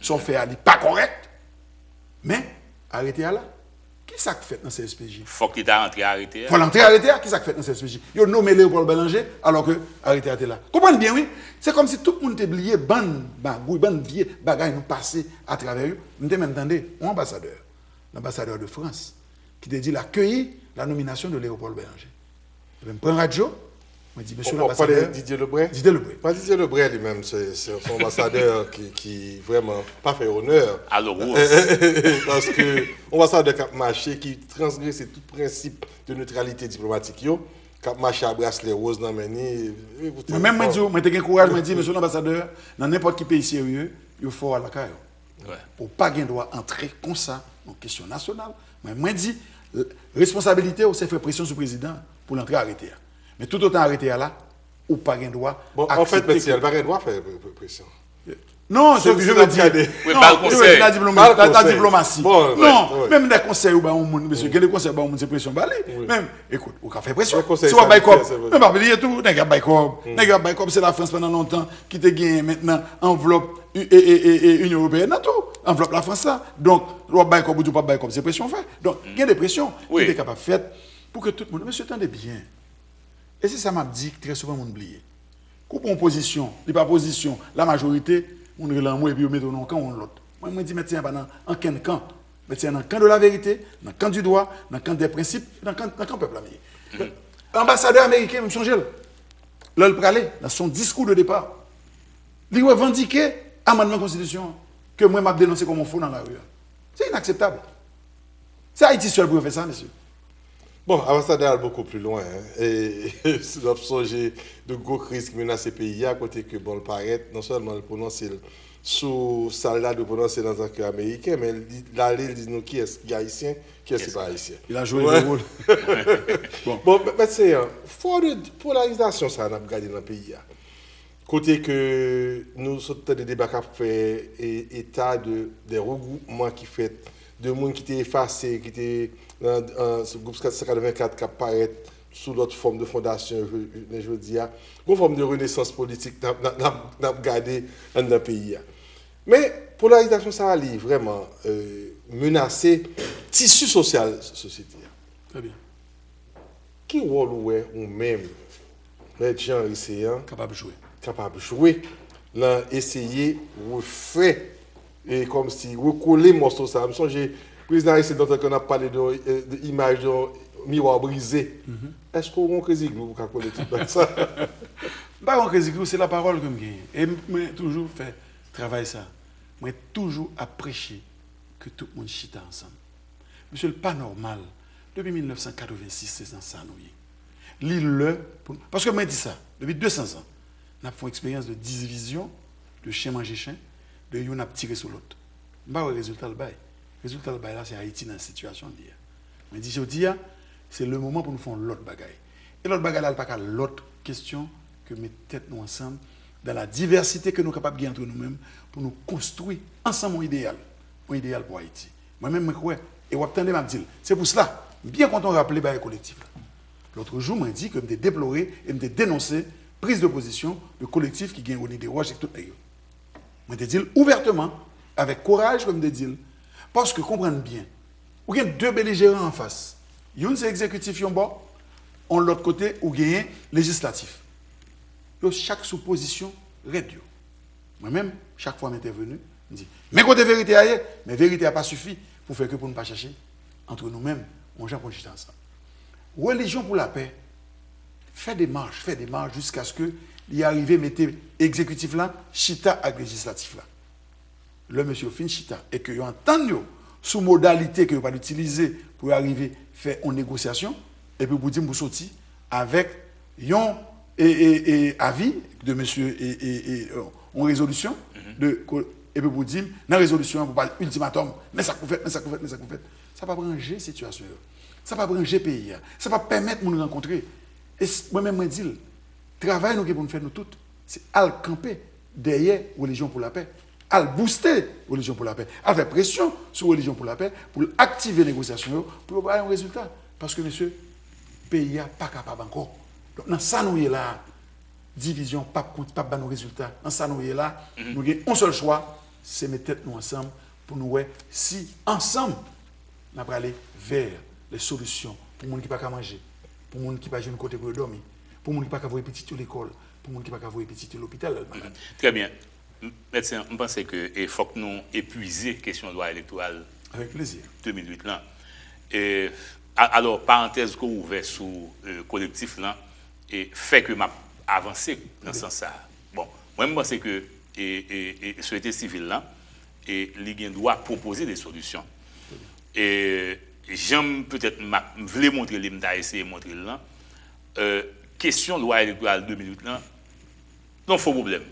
Sa w fè a, li pa kòrèk. Men, arete a la. Kisa k fèt nan C S P J? Fòk li ta antre arete a. Fò l antre arete a. Kisa k fèt nan C S P J? Yo nome Léopold Bélanger, alò ke arete a te la. Konprann byen, wi. Se kòmsi tout moun te bliye bann magouy, bann vye bagay nou pase atravè yo. M te menm tande yon anbasadè, l'ambassadeur de France, ki te di l akeyi la nomination de Léopold Bélanger. Ebyen, m pran radyo, mwen di, mesye lanbasadè. Didier Lebray? Didier Lebray. Bon, Didier Lebray li menm, se, se, se yon anbasadè ki, ki vrèman pa fè onè. Alo, wòs. Paske yon anbasadè k ap mache, ki transgrese tout prensip de neutralité diplomatique yo, k ap mache a braslè wòz nan men ni, ekoute, mwen menm, mwen di w, mwen te gen kouraj, mwen di, mesye lanbasadè, nan nenpòt ki peyi serye, yo fè w al lakay ou. Ou pa gen dwa antre konsa nan kesyon nasyonal. Mwen, mwen di, responsabilite w, se fè presyon sou prezidan pou l antre arete a. Men toutotan arete a la, ou pa gen dwa aksepte. Bon, anfèt, mèt Siyèl pa gen dwa fè pre-, pre-, presyon. Non, se, je veux dire, non, je veux dire, la diploma-, la, la diplomasi. Non, menm lè konsèy ou ba yon moun, mesye, gen de konsèy ou ba yon moun, se presyon ba li. Menm, ekout, ou ka fè presyon. Si w ap bay kòb, men pa bliye tou, nèg y ap bay kòb. Nèg y ap bay kòb, se Lafrans pandan lontan ki te genyen mentnan anvlòp e, e, e, e, Inyon Ewopeyèn nan tou, anvlòp Lafrans la. Donk, lè w ap bay kòb, ou di w p ap bay kòb, se presyon w fè. Donk, gen de presyon ki te kapab fèt pou ke tout moun, mesye, tande byen. E se sa m ap di, trè souvan moun bliye. Kou pran yon pozisyon, li pa pozisyon lamajorite, moun rele anmwe epi yo mete w nan yon kan ou yon lòt. Mwen, mwen di mèt Seyè pa nan ankenn kan. Mèt Seyè nan kan de la vérité, nan kan du droit, nan kan des principes, nan kan, nan kan pèp la m ye. Anbasadè ameriken, m sonje l, lè l prale, nan son diskou de depa, li revandike amannman konstitisyon an, ke mwen m ap denonse kòm yon fo nan lari a. Se inakseptab. Se Ayiti sèl pou yo fè sa, mesye. Bon, anbasadè al bokou pli lwen, en. E si n ap sonje de gwo kriz ki menase peyi a, kote ke, bon, l parèt, non sèlman l pwononse l sou sa l ta dwe pwononse l antanke Ameriken, men li, l ale, l di nou kiyès ki Ayisyen, kiyès ki pa Ayisyen. Li la jwe de wòl. Bon, mèt Seyè, fò de polarizasyon sa a n ap gade nan peyi a. Kote ke nou sot tande deba k ap fè e, eta de, de regwoupman ki fèt, de moun ki te efase, ki te nan, nan gwoup san katrevenkat k ap parèt sou lòt fòm de fondasyon jounen jodi a. Gon fòm de renesans politik n ap, n ap, n ap, n ap gade anndan peyi a. Men, polarizasyon sa a, li vrèman, e, menase tisi sosyal sosyete a. Trè byen. Ki wòl ou wè ou menm, Mèt Jean Henry Céant, kapab jwe, kapab jwe nan eseye refè e kòmsi rekole mòso sa. M sonje prezidan Aristide lontan ke n ap pale de, de imaj de miwa brize. Èske w gen yon krezi glou pou ka kole tout bagay sa? M pa gen yon krezi glou, se lapawòl ke m genyen. E m- mwen toujou fè travay sa. Mwen toujou ap preche ke tout moun chita ansanm. Mesye, l pa nòmal. Depi mil nèf san katrevensis, se nan sa nou ye. Li lè pou nou, paske mwen di sa, depi de san zan, n ap fè yon eksperyans de divizyon, de chen manje chen, de youn ap tire sou lòt. M pa wè rezilta l bay. Rezilta l bay la, se Ayiti nan sitiyasyon l ye a. Mwen di jodi a, se le moman pou nou fè yon lòt bagay. E lòt bagay la, l pa ka lòt kesyon ke met tèt nou ansanm dans la diversité ke nou kapab gen antre nou menm pou nou konstwi ansanm yon ideyal, yon ideyal pou Ayiti. Mwen menm, mwen kwè, e w ap tande m ap di l, se pou sela, m byen kontan w raple bagay kolektif la. Lòt jou, mwen di ke m te deplore e m te denonse priz de pozisyon de kolektif ki gen Rony Desroches ak tout nèg yo. Mwen te di l ouvèteman, avèk kouraj, ke m te di l, paske konprann byen, ou gen de belijeran anfas. Youn se egzekitif yon bò, yon lòt kote, ou genyen lejislatif. Yo chak sou pozisyon rèd yo. Mwen menm, chak fwa m entèveni, m di, men kote verite a ye, men verite a pa sifi pou fè ke pou n pa chache antre nou menm, yon jan pou n chita ansanm. Relijyon pou lapè fè demach, fè demach jiskaske li arive mete egzekitif la chita ak lejislatif la. Lè mesye yo fin chita e ke yo antann yo sou modalite ke yo pral itilize pou yo arive fè yon negosyasyon, epi pou di m pou soti avèk yon e, e, e, avi de mesye e, e, e, yon rezolisyon de ko- epi pou di m nan rezolisyon an pou pa ultimatòm, men sa k pou fèt, men sa k pou fèt, men sa k pou fèt. Sa p ap ranje sitiyasyon yo. Sa p ap ranje peyi a. Sa p ap pèmèt moun rankontre. E s- mwen menm mwen di l, travay nou gen pou n fè nou tout, se al kanpe dèyè Relijyon pou Lapè, al bouste Relijyon pou Lapè, al fè presyon sou Relijyon pou Lapè pou l aktive negosyasyon yo, pou yo bay yon rezilta. Paske, mesye, peyi a pa kapab ankò. Donk, nan sa nou ye la a, divizyon p ap kont- p ap ba nou rezilta. Nan sa nou ye la, nou gen yon sèl chwa, se met tèt nou ansanm pou nou wè si ansanm n ap prale vè les solutions pou moun ki pa ka manje, pou moun ki pa jwenn kote pou yo dòmi, pou moun ki pa ka voye pitit yo lekòl, pou moun ki pa ka voye pitit yo lopital al malad. Trè byen. Mèt Sen, m panse ke e fòk nou epwize kesyon lwa elektoral Avèk plezi. de mil uit lan. E, a- alò, parantèz ke w ouvè sou e, kolektif lan e fè ke m ap avanse nan sans sa a. Bon, mwen, m panse ke e, e, e, sosyete sivil lan e li gen dwa pwopoze de solisyon. E jan m petèt m ap- m vle montre li, m ta eseye montre l lan, e, kesyon lwa elektoral de mil uit lan, se yon fo pwoblèm.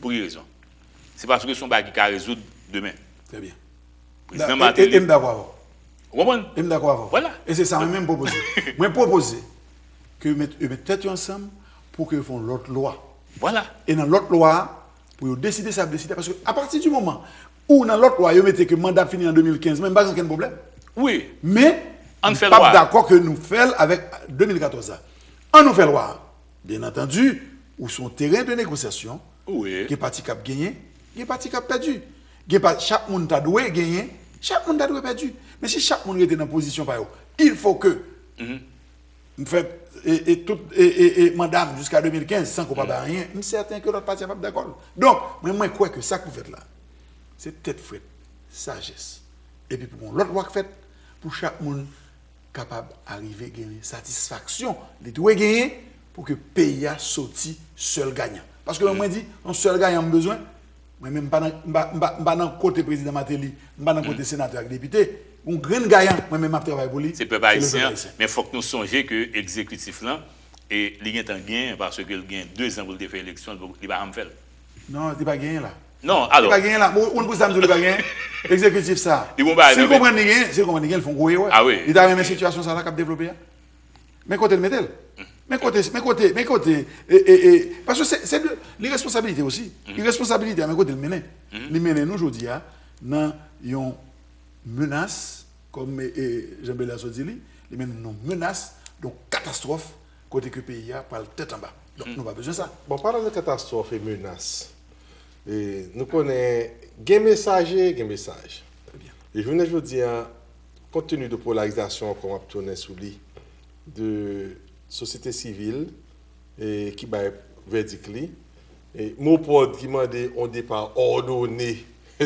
Pou ki rezon? Se paske se yon bagay ki ka rezoud demen. Trè byen. Prezidan Martelly. E m dakò avè w. Ou konprann? E m dakò avè w. Vwala. E se sa mwen menm m pwopoze. Mwen pwopoze ke yo met, yo met tèt yo ansanm pou ke yo fè yon lòt lwa. Vwala. E nan lòt lwa a, pou yo deside sa y ap deside. Paske apati di moman ou nan lòt lwa yo mete ke manda ap fini an de mil kenz, mwen m pa gen okenn pwoblèm. Wi. Men, Ann fè m p ap lwa. Dakò ke nou fè l avèk de mil katòz la. An nou fè lwa a. Byen antandi, ou se yon teren de negosyasyon. Wi. Gen pati k ap genyen, gen pati k ap pèdi. Gen pa, chak moun ta dwe genyen, chak moun ta dwe pèdi. Men si chak moun rete nan pozisyon pa yo, il faut que m fè e, e tout e, e, e manda m jiska de mil kenz san ke w pa bay anyen, m sèten ke lòt pati a p ap dakò l. Donk, mwen, mwen kwè ke sa k pou fèt la, se tèt frèt, sajès. Epi pou yon lòt lwa k fèt, pou chak moun kapab arive genyen satisfaksyon li dwe genyen pou ke peyi a soti sèl ganyan. Paske lè mwen di yon sèl ganyan m bezwen, mwen menm m pa nan, m pa, m pa, m pa nan kote prezidan Martelly, m pa nan kote senatè ak depite. Yon grenn ganyan, mwen menm m ap travay pou li, se pèp ayisyen an. Men fòk nou sonje ke egzekitif lan, e li gentan genyen, paske l gen de zan pou l te fè eleksyon, li pa janm fè l. Non, li pa genyen la. Non, alò. Li pa genyen la. Bon, ou konn pou sa m di w li pa genyen? Egzekitif sa. Li gon bagay Si l nan men. Konprann li genyen, si l konprann li genyen, l fè yon gwo erè. Ah wi. Li ta renmen sitiyasyon sa la k ap devlope a. Men kote l mete l. Men kote, men kote, men kote. E, e, e, paske se, se de, li responsabilite osi. Li responsabilite a, men kote l mennen. Li mennen nou jodi a nan yon menas, kòm e, e, Jean Belair sot di li, li mennen nou nan yon menas, yon katastwòf, kote ke peyi a pral tèt anba. Donk, nou pa bezwen sa. Bon, palan de katastwòf e menas, e, nou konnen gen mesaje, gen mesaj. E jounen jodi a, kont teni de polarizasyon, ankò m ap tounen sou li, de sosyete sivil e, ki bay vèdik li, e, MOPOD ki mande yon depa òdone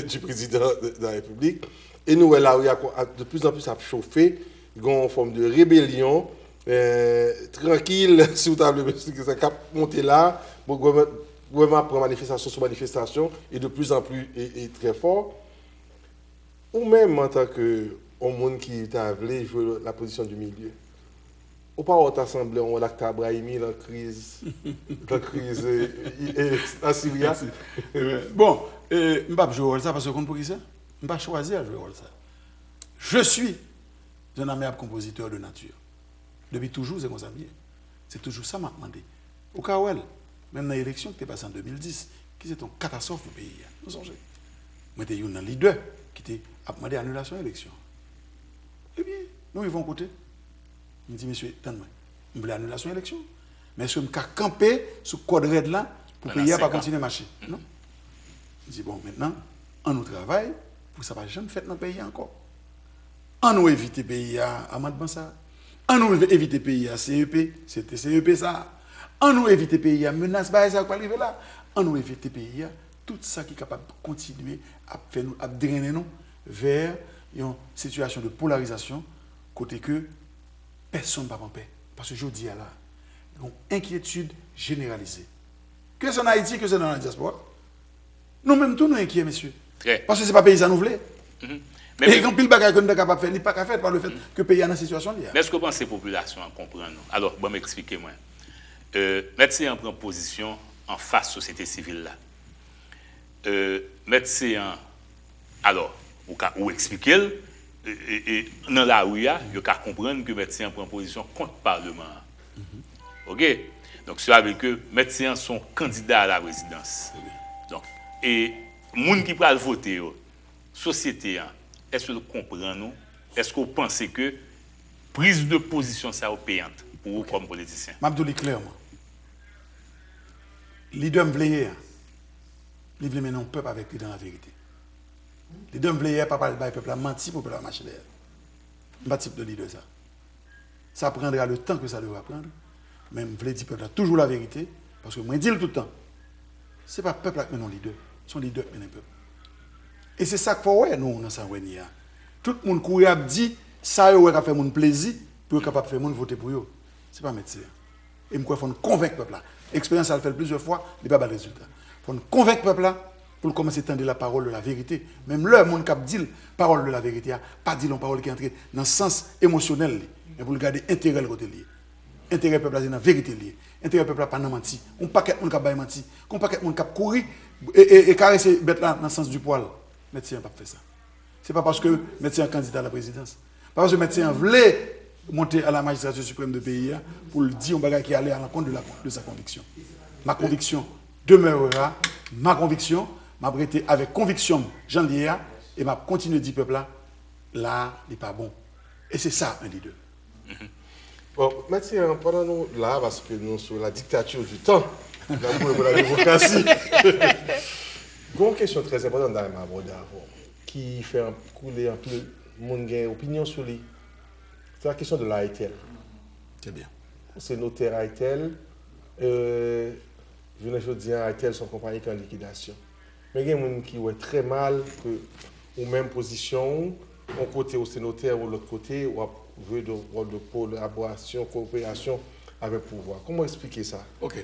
du président de la République. E nou wè lari a de plus en plus ap chofe, gen yon fòm de rebelyon, eh, trankil, si w ta vle m eksplike sa, k ap monte la. Bon, gouvènman gouvènman ap pran manifestasyon sou manifestasyon, e de plus en plus, e, e trè fò. Ou menm, antanke yon moun ki ta vle jwe la position du milieu, ou pa wè w ta sanble yon Lakhdar Brahimi nan kriz, nan kriz, e, e, e, nan Siri a? Bon, e, m p ap jwe wòl sa paske w konn poukisa? M pa chwazi al jwe wòl sa. Je suis un amiable compositeur de nature. Depi toujou, se konsa m ye. Se toujou sa m ap mande. Ou ka wè l, menm nan eleksyon ki te pase an de mil dis, ki se te yon katastwòf pou peyi a. Nou sonje. Mwen te youn nan lidè ki te ap mande anilasyon eleksyon. Ebyen, nou rive yon kote, m di, mesye, tann mwen. M vle anilasyon eleksyon. Men èske m ka kanpe sou kòd rèd la pou peyi a pa kontinye mache? Non. M di, bon, mentnan, ann nou travay pou sa pa janm fèt nan peyi a ankò. Ann nou evite peyi a amandman sa. Ann nou evite peyi a C E P, se te C E P sa. Ann nou evite peyi a menas bagay sa yo k pral rive la. Ann nou evite peyi a tout sa ki kapab kontinye ap fè nou, ap drennen nou vè yon sitiyasyon de polarizasyon kote ke pèsonn p ap an pè. Paske jodi a la, gen yon enkyetid jeneralize. Ke se an Ayiti, ke se nan la dyaspora. Nou menm tou nou enkyè, mesye. Paske se pa peyi sa nou vle. E gen anpil bagay ke nou ta kapab fè, li pa ka fèt pa le fèt ke peyi a nan sitiyasyon li a. Men èske w panse popilasyon an konprann ou? Alò, ban m eksplike mwen. Euh, Mèt Seyan pran pozisyon anfas sosyete sivil la. Euh, Mèt Seyan, alò, ou ka, ou eksplike l, e, e, e, nan lari a, yo ka konprann ke Mèt Seyan pran pozisyon kont palman an. Oke? Donk, sa vle di ke Mèt Seyan se yon kandida a la prezidans. Donk, e moun ki pral vote yo, sosyete an, èske l konprann ou? Èske w panse ke priz de pozisyon sa yo peyant pou ou kòm politisyen? M ap di w li klèman. Lidè m vle ye a, li vle mennen yon pèp avèk li dan laverite. Lidè m vle ye a pa pral bay pèp la manti pou pèp la mache dèyè l. M pa tip de lidè sa. Ça prendra le temps que ça devra prendre, men m vle di pèp la toujou laverite, paske mwen di l tout tan, se pa pèp la k mennen yon lidè, se yon lidè k mennen pèp. E se sa k fè w wè nou nan sa w wè n ye a. Tout moun kouri ap di sa yo wè k ap fè moun plezi pou yo kapab fè moun vote pou yo. Se pa Mèt Seyan. E m kwè fò n konvenk pèp la. Eksperyans sa l fè l plizyè fwa, li pa ba l rezilta. Fò n konvenk pèp la pou l kòmanse tande la parole de la vérité. Menm lè moun k ap di l parole de la vérité a pa di l yon pawòl ki antre nan sans emosyonèl li, men pou l gade enterè l kote l ye. Enterè pèp la se nan verite l ye. Enterè pèp la pa nan manti. Gon pakèt moun k ap bay manti. Gon pakèt moun k ap kouri e, e, e karese bèt la nan sans du poil. Mèt Seyan p ap fè sa. Se pa paske Mèt Seyan kandida a la prezidans. Pa paske Mèt Seyan vle monte a la majistrati siprèm de peyi a pou l di yon bagay ki ale a lankont de, la, de sa konviksyon. Ma conviction demeurera ma conviction. M ap rete avèk konviksyon m jan l ye a e m ap kontinye di pèp la la a li pa bon. E se sa yon lidè. Bon, Mèt Seyan, pandan nou la, paske nou sou la dictature du temps, n ap kouri pou la demokrasi. Gen yon kesyon trè enpòtan m ta renmen abòde avè w, ki fè koule anpil moun gen opinyon sou li. Se la kesyon de la Airtel. Trè byen. Se notè Airtel. Euh, jounen jodi a, Airtel se yon konpayi ki an likidasyon. Men gen moun ki wè trè mal ke ou menm pozisyon w, yon kote ou se notè, yon lòt kote w ap jwe de wòl de kolaborasyon, koperasyon avèk pouvwa. Kòman w eksplike sa? Ok.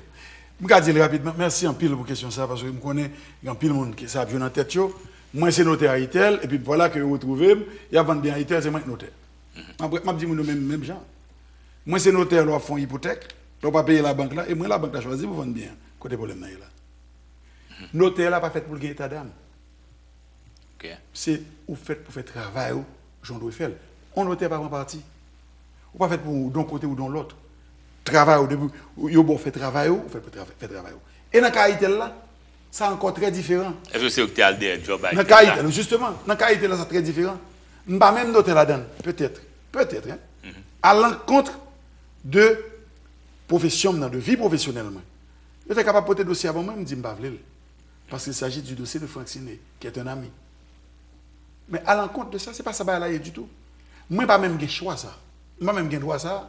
M ka di l rapidman. Mèsi anpil pou kesyon sa, paske m konnen gen anpil moun ki sa ap jwe nan tèt yo. Mwen se notè Airtel, epi vwala ke yo retwouve m, y ap vann byen Airtel, se mwen k notè. M ap, m ap di moun yo menm, menm jan. Mwen se notè lè w ap fè yon ipotèk, lè w pa peye labank la, e mwen labank la chwazi pou vann byen an. Kote pwoblèm nan ye la? Notè la pa fèt pou l gen etadam. Se ou fèt pou fè travay ou jan w dwe fè l. Yon notè pa pran pati. Ou pa fèt pou w de yon kote ou de yon lòt. Travay ou, depi yo ba w fè travay ou, ou fèt pou fè travay ou. E nan ka Airtel la, sa ankò trè diferan. Èske se yo ki te al dèyè djòb Airtel la? Nan ka Airtel, jisteman, nan ka Airtel la, sa trè diferan. M pa menm notè ladan l, petèt. Petèt, en. A lankont de pwofesyon m nan, de vi pwofesyonèl mwen. Yo te kapab pote dosye a ban mwen, m di m pa vle l. Parce qu'il s'agit du dossier de Franck Siné, qui est un ami. Men alankont de sa, se pa sa bagay la ye ditou. Mwen pa menm gen chwa sa. Mwen pa menm gen dwa sa.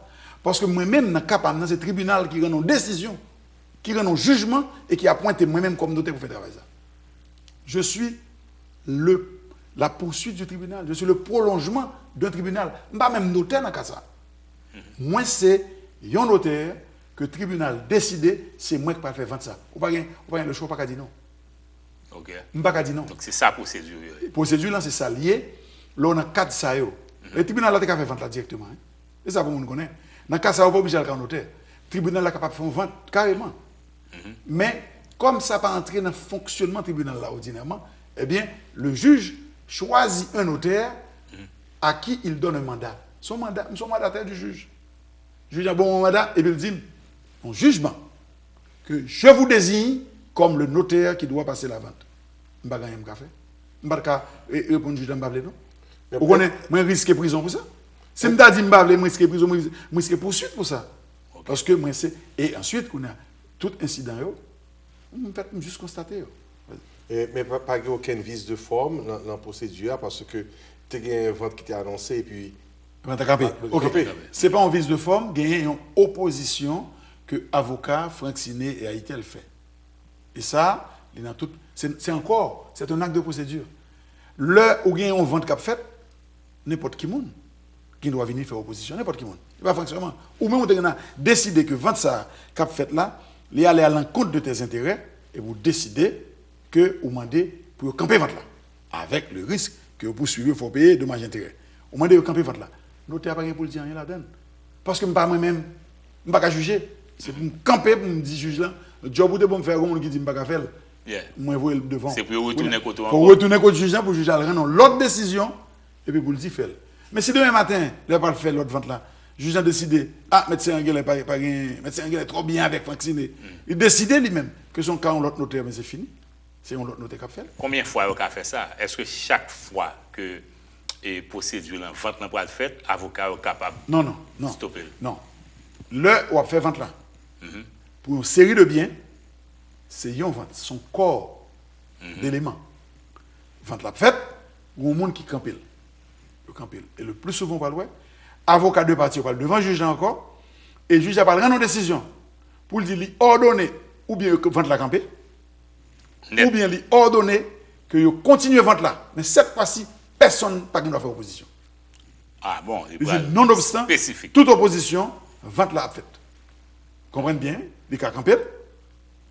Paske mwen menm, nan ka pa m nan, se tribinal ki rann yon desizyon, ki rann yon jijman e ki apwente mwen menm kòm notè pou fè travay sa. Je suis le, la poursuite du tribunal. Je suis le prolongement d'un tribunal. M pa menm notè nan ka sa. Mwen se yon notè ke tribinal deside, se mwen ki pral fè vant sa. Ou pa gen, ou pa gen le chwa, ou pa ka di non. Ok. M pa ka di non. Donk se sa pwosedi yo ye. Pwosedi lan se sa l ye. Lè w nan kad sa yo. E tribinal la te ka fè vant la dirèkteman. Hein? E sa pou moun konnen. Nan ka sa yo pa oblije al ka yon notè. Tribinal la kapab fè yon vant kareman. Men, kòm sa pa antre nan fonksyonman tribinal la òdinèman, ebyen, le juge choisit un notaire à qui il donne un mandat. Son mandat, m son mandatè du juge. Jij an ban mwen manda epi l di m, yon jijman, que je vous désigne comme le notaire qui doit passer la vente. M pa gen anyen m ka fè. M pa t ka reponn jij la m pa vle non. Ou konnen, mwen riske prizon pou sa. Si m ta di m pa vle, m riske prizon, m riske, m riske pouswit pou sa. Paske mwen se, e answit, kounye a, tout ensidan yo, m fèt, m jis konstate yo. E, men pa, pa gen okenn vis de fòm nan, nan pwosedi a, paske te gen vant ki te anonse, epi Vant la kanpe. Ok. Se pa yon vis de fòm, genyen yon opozisyon ke avoka Franck Ciné et Haïtel fè. E sa, li nan tout, se, se ankò, c'est un acte de procédure. Lè ou gen yon vant k ap fèt, nenpòt ki moun gen dwa vini fè opozisyon, nenpòt ki moun. E pa Franck sèlman. Ou menm ou te gen a deside ke vant sa k ap fèt la, li ale a lankont de tes enterè, epi ou deside ke ou mande pou yo kanpe vant la. Avèk le risk ke yo pouswiv yo, fè w peye domaj enterè. Ou mande yo kanpe vant la. Notè a pa gen pou l di anyen ladan l. Paske m pa mwen menm, m pa ka jije. Se pou m kanpe pou m di jij lan, djòb ou te ban m fè a, gen moun ki di m pa ka fè l. Mwen voye l devan w. Se pou yo retounen kote w ankò. Fò w retounen kot jij lan pou jij la al rann yon lòt desizyon, epi pou l di fè l. Men si demen maten, lè yo pral fè lòt vant la, jij lan deside, a, mèt Seran genlè pa, pa gen, mèt Seran genlè twò byen avèk Franck Ciné. Li deside li menm ke se yon ka yon lòt notè, men se fini. Se yon lòt notè k ap fè l. Konbyen fwa yo ka fè sa? Èske chak fwa ke e pwosedi lan, vant lan pral fèt, avoka yo kapab Non, non, non. stope l? Non. Lè w ap fè vant la, pou yon seri de byen, se yon vant, se yon kò deleman. Vant la ap fèt, gen yon moun ki kanpe l. Yo kanpe l. E le pli souvan w pral wè, avoka de pati yo pral devan jij la ankò, e jij la pral rann yon desizyon pou l di li òdone oubyen vant la kanpe, oubyen li òdone ke yo kontinye vant la, men sèt fwa si, pèsonn pa gen dwa fè opozisyon. Ah bon, li Li di, pral nonobstan espesifik. Tout opozisyon, vant la ap fèt. Konprann byen, li ka kanpe l,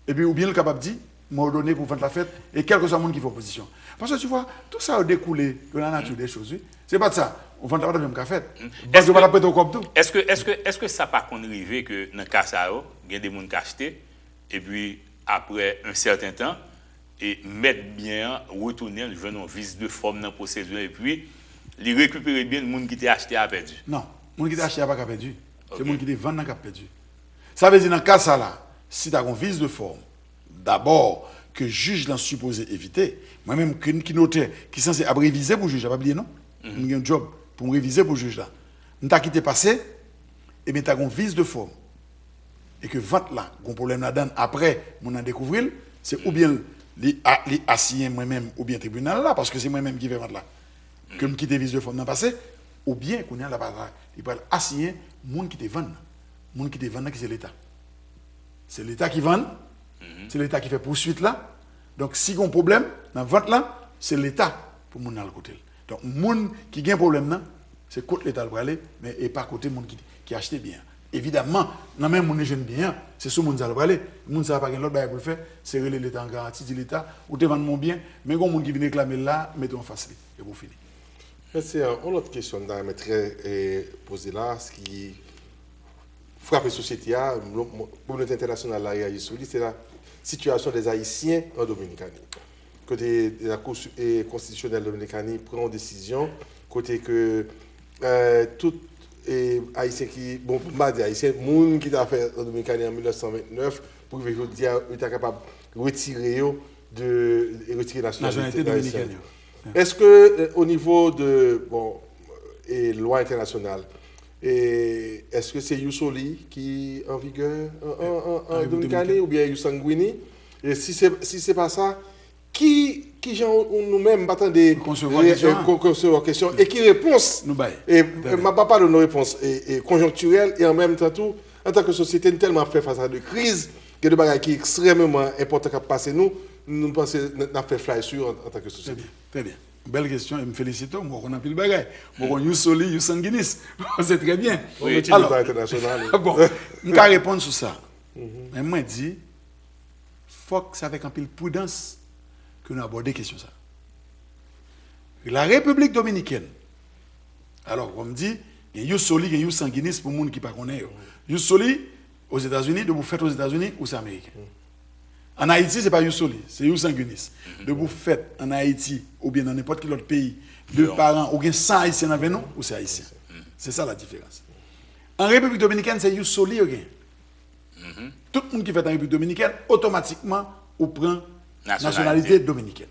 epi oubyen li kapab di, mwen òdone pou vant la fèt, e kèlkeswa moun ki fè opozisyon. Paske tu vois, tout sa yo dekoule de la nature des choses, wi. Se pa t sa, vant la pa t ap janm ka fèt. Bank yo pa t ap prete w kòb tou. Èske, èske, èske sa pa konn rive ke nan ka sa yo, gen de moun k achte, epi apre yon sèten tan, e mèt byen an retounen, l jwenn yon vis de fòm nan pwosedi an, epi li rekipere byen l, moun ki te achte a pèdi? Non, moun ki te achte a pa ka pèdi. Se moun ki te vann nan k ap pèdi. Sa vle di nan ka sa la, si ta gon vis de fòm, dabò, ke jij lan sipoze evite, mwen menm ki, ki notè, ki sanse ap revize pou jij la, pa bliye non, m gen yon djòb pou m revize pou jij la. M ta kite pase, ebyen ta gon vis de fòm. E ke vant la, gon pwoblèm ladan l, apre moun nan dekouvri l, se oubyen li, a, li asiyen mwen menm oubyen tribinal la, paske se mwen menm ki fè vant la. Ke m kite vis de fòm nan pase, oubyen kounye a la pa, li pral asiyen moun ki te vann nan. Moun ki te vann nan ki se Leta. Se Leta ki vann, se Leta ki fè pouswit la. Donk si gon pwoblèm nan vant la, se Leta pou moun nan al kote l. Donk moun ki gen pwoblèm nan, se kot Leta l prale, men e pa kote moun ki, ki achte byen an. Evidamman, nan men moun li jwenn byen an, se sou moun sa l prale. Moun sa pa gen lòt bagay pou l fè, se rele Leta an garanti, di Leta, ou te vann mwen yon byen, men gon moun ki vin reklame l la, mete w anfas li, epi w fini. Mèsi. Yon lòt kesyon m ta renmen trè e, poze la, ki frape sosyete a, kominote entènasyonal la reyaji sou li, se la sitiyasyon dè Ayisyen an Dominikani. Kote la Cour e, konstitisyonèl Dominikani pran yon desizyon kote ke e, tout e, Ayisyen ki, bon, m pa di Ayisyen, moun ki ta fè an Dominikani an mil nèf san vennèf, pou rive jodi a, yo ta kapab retire yo de, e retire nasyonalite ayisyèn. Èske e, o nivo de, bon, e lwa entènasyonal, e èske se Ius Soli ki an vigè an, an, an, an Dominikani oubyen Ius Sanguinis? E si se, si se pa sa, ki, ki jan nou menm pa tande konsevwa kesyon an. Konsevwa kesyon e ki repons nou bay? E m ap pa pale nou repons e, e konjonktirèl e an menm tan tou, antanke sosyete, nou tèlman ap fè fas a de kriz, gen de bagay ki ekstrèmeman enpòtan k ap pase nou, nou panse n ap fè fly sou yo an, antanke sosyete. Trè byen, trè byen. Bèl kesyon, e m felisite w, m wè w konn anpil bagay. M wè w konn you soli, you sanginis. Se trè byen. Wi. Alò, bon, m ka reponn sou sa. Men mwen di, fòk se avèk anpil pridans ke nou abòde kesyon sa. La Repiblik Dominikèn, alò, kòm di, gen you soli, gen you sanginis pou moun ki pa konnen yo. You soli, Ozetazini, depi w fèt Ozetazini, ou se Ameriken. An Ayiti, se pa you soli, se you sanginis. Depi w fèt an Ayiti, oubyen nan nenpòt ki lòt peyi, de paran, ou gen san Ayisyen nan venn ou, ou se Ayisyen. Se sa la diferans. An Repiblik Dominikèn, se you soli yo gen. Tout moun ki fèt an Repiblik Dominikèn, otomatikman, ou pran nasyonalite dominikèn.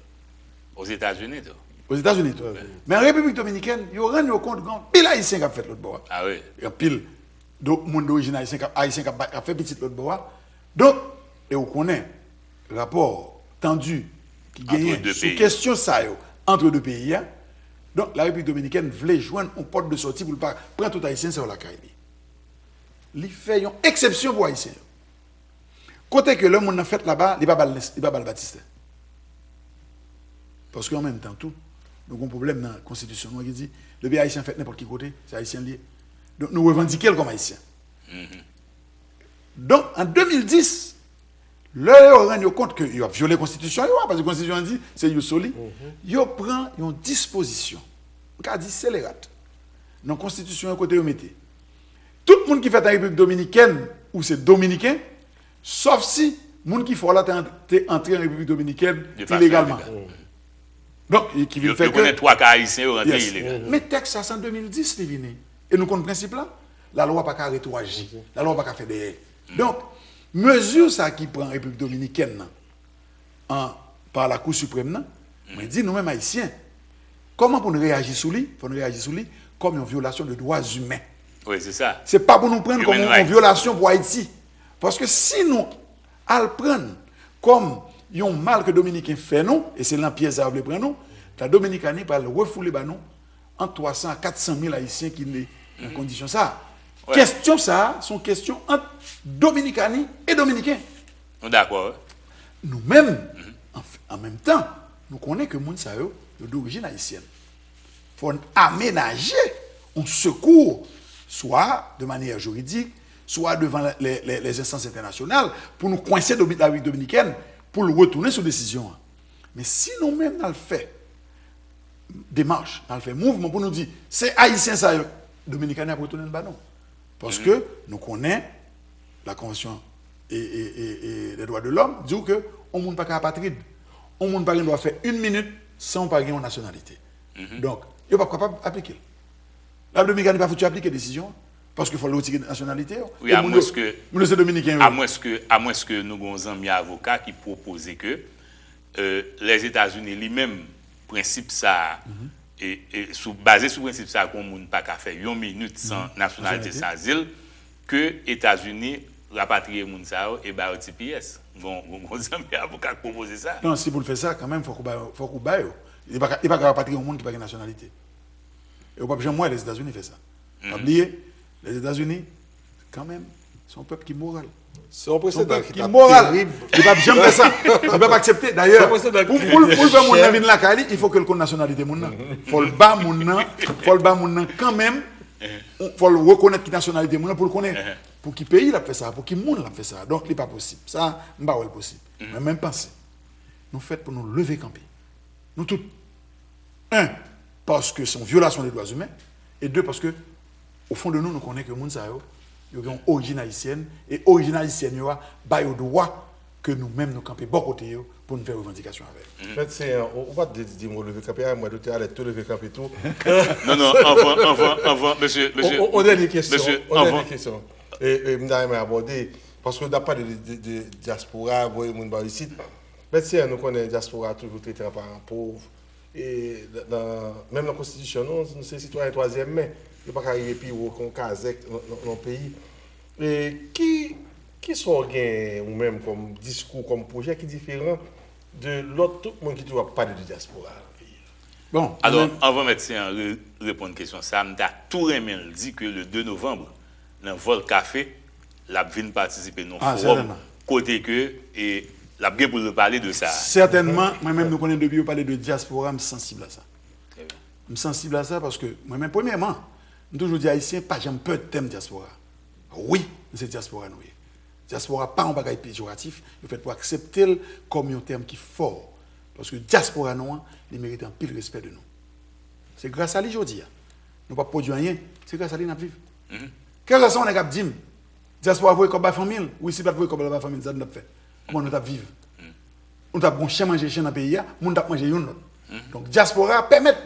Ozetazini tou. Ozetazini tou. Men an Repiblik Dominikèn, yo rann yo kont gen anpil Ayisyen k ap fèt lòt bò a. Ah wi. Gen anpil do, moun dorijin ayisyen k ap, Ayisyen k ap, k ap fè pitit lòt bò a. Donk, e ou konnen, rapò tandi ki genyen sou kesyon sa yo antre de peyi a. Donk, la Repiblik Dominikèn vle jwenn yon pòt de sòti pou l pa pran tout Ayisyen sa yo lakay li. Li fè yon eksepsyon pou Ayisyen yo. Kote ke lè moun nan fèt laba, li pa ba l, li pa ba l batistè. Paske an menm tan tou, nou gen yon pwoblèm nan konstitisyon nou an ki di, depi Ayisyen fèt nenpòt ki kote, se Ayisyen l ye. Donk, nou revandike l kòm Ayisyen. Donk, an de mil dis, lè yo rann yo kont ke yo ap vyole konstitisyon yo a, paske konstitisyon an di se you soli, yo pran yon dispozisyon, m ka di selerat, nan konstitisyon an kote yo mete, tout moun ki fèt an Repiblik Dominikèn ou se Dominiken, sòf si moun ki fè w la te, te antre an Repiblik Dominikèn ilegalman. Donk, ki vin fè ke. Yo konnen twa ka Ayisyen yo rantre ilegal. Men tèks sa, se an de mil dis li vini. E nou konn prensip la. Lalwa pa ka retwoaji. Lalwa pa ka fè dèyè. Donk, mezi sa ki pran Repiblik Dominikèn nan, an, pa Lakou Siprèm nan, mwen di nou menm Ayisyen, kòman pou n reyaji sou li? Fò n reyaji sou li kòm yon vyolasyon de dwa imen. Wi, se sa. Se pa pou nou pran l kòm yon, yon vyolasyon pou Ayiti. Paske si nou al pran l kòm yon mal ke Dominiken fè nou, e se nan pyèj sa yo vle pran nou, la Dominikani pral refoule ba nou ant twa san a kat san mil Ayisyen ki ne nan kondisyon sa a. Kestyon sa a, se yon kestyon ant Dominikani e Dominiken. Nou dakò, wi. Nou menm, an, an menm tan, nou konnen ke moun sa yo, yo dorijin ayisyèn. Fò n amenaje yon sekou, swa de manyè jiridik, swa devan lè, lè, lè, lèzenstans entènasyonal, pou nou kwense Domi-, Larepiblik Dominikèn, pou l retounen sou desizyon an. Men si nou menm n al fè demach, n al fè mouvman pou nou di, se Ayisyen sa yo, Dominikani ap retounen l ba nou. Paske nou konnen la konvansyon e, e, e, e dè dwa de lòm di w ke yon moun pa ka apatrid. Yon moun pa gen dwa fè yon minit san w pa gen yon nasyonalite. Donk, yo p ap kapab aplike l. Larepiblik Dominikani pa fouti aplike desizyon an, paske fò l retire nasyonalite yo. Wi, amwenske, moun yo se Dominiken yo. Amwenske, amwenske nou gen yon zanmi avoka ki pwopoze ke, e, Lèzetazini li menm, prensip sa a, e, e, sou, baze sou prensip sa a, ke yon moun pa ka fè yon minit san nasyonalite, san azil, ke Etazini rapatriye moun sa yo e ba yo T P S. Gon, gon, gon zanmi avoka k pwopoze sa. Non, si pou l fè sa, kanmenm, fòk ou ba yo, fòk ou ba yo. Li pa ka, li pa ka rapatriye yon moun ki pa gen nasyonalite. E ou p ap janm wè Lèzetazini fè sa. Pa bliye, Lèzetazini, kanmenm, se yon pèp ki moral. Se yon presedan ki t ap terib. Li p ap janm fè sa. Li p ap aksepte. Dayè, pou, pou, pou l fè moun nan vin lakay li, il faut que l konn nasyonalite moun nan. Fò l ba moun nan, fò l ba moun nan kanmenm, fò l rekonèt ki nasyonalite moun nan pou l konnen pou ki peyi l ap fè sa, pou ki moun l ap fè sa. Donk, li pa posib. Sa, m pa wè l posib. Men, men m panse, nou fèt pou nou leve kanpe. Nou tout. En, paske se yon vyolasyon de dwa imen. E de, paske, o fon de nou, nou konnen ke moun sa yo, yo gen yon orijin ayisyèn, e orijin ayisyèn yo a ba yo dwa ke nou menm nou kanpe bò kote yo pou n fè revandikasyon avè yo. Mèt Seyan, ou, ou pa t di, di mo leve kanpe a, mwen doktè Alèt tou leve kanpe tou. Non, non, anvan, anvan, anvan, mesye, mesye. On, on, on dènye kesyon, mesye, on dènye kesyon. E, e, m ta renmen abòde, paske n ap pale de, de, de dyaspora, voye moun ba isit. Mèt Seyan, nou konnen dyaspora toujou trete an paran pòv. E nan, nan, menm nan konstitisyon nou, nou se sitwayen twazyèm men. Yo pa ka rive pi wo ke yon kazèk nan, nan, nan yon peyi. E ki, ki sa w gen ou menm kòm diskou, kòm pwojè ki diferan de lòt tout moun ki toujou ap pale de dyaspora nan peyi a? Bon, alò, anvan Mèt Seyan re-, reponn kesyon sa a, m ta tou renmen l di ke le de novanm, nan Vòl Kafe, l ap vin patisipe nan yon fowòm kote ke, e, l ap gen pou l pale de sa. Sètènman, mwen menm, nou konnen depi yo pale de dyaspora, m sansib a sa. M sansib a sa paske mwen menm, premyèman, m toujou di Ayisyen pa janm pè tèm dyaspora. Wi, se dyaspora nou ye. Dyaspora pa yon bagay pejoratif, yo fèt pou aksepte l kòm yon tèm ki fò. Paske dyaspora nou an, li merite anpil respè de nou. Se gras a li jodi a. Nou p ap pwodui anyen, se gras a li n ap viv. Kèlkeswa sa yon nèg ap di m, dyaspora voye kòb bay fanmi l, wi, si l pa t voye kòb la bay fanmi l, sa nou t ap fè? Kòman nou t ap viv? Nou t ap gon chen manje chen nan peyi a, moun t ap manje youn lòt. Donk, dyaspora a pèmèt,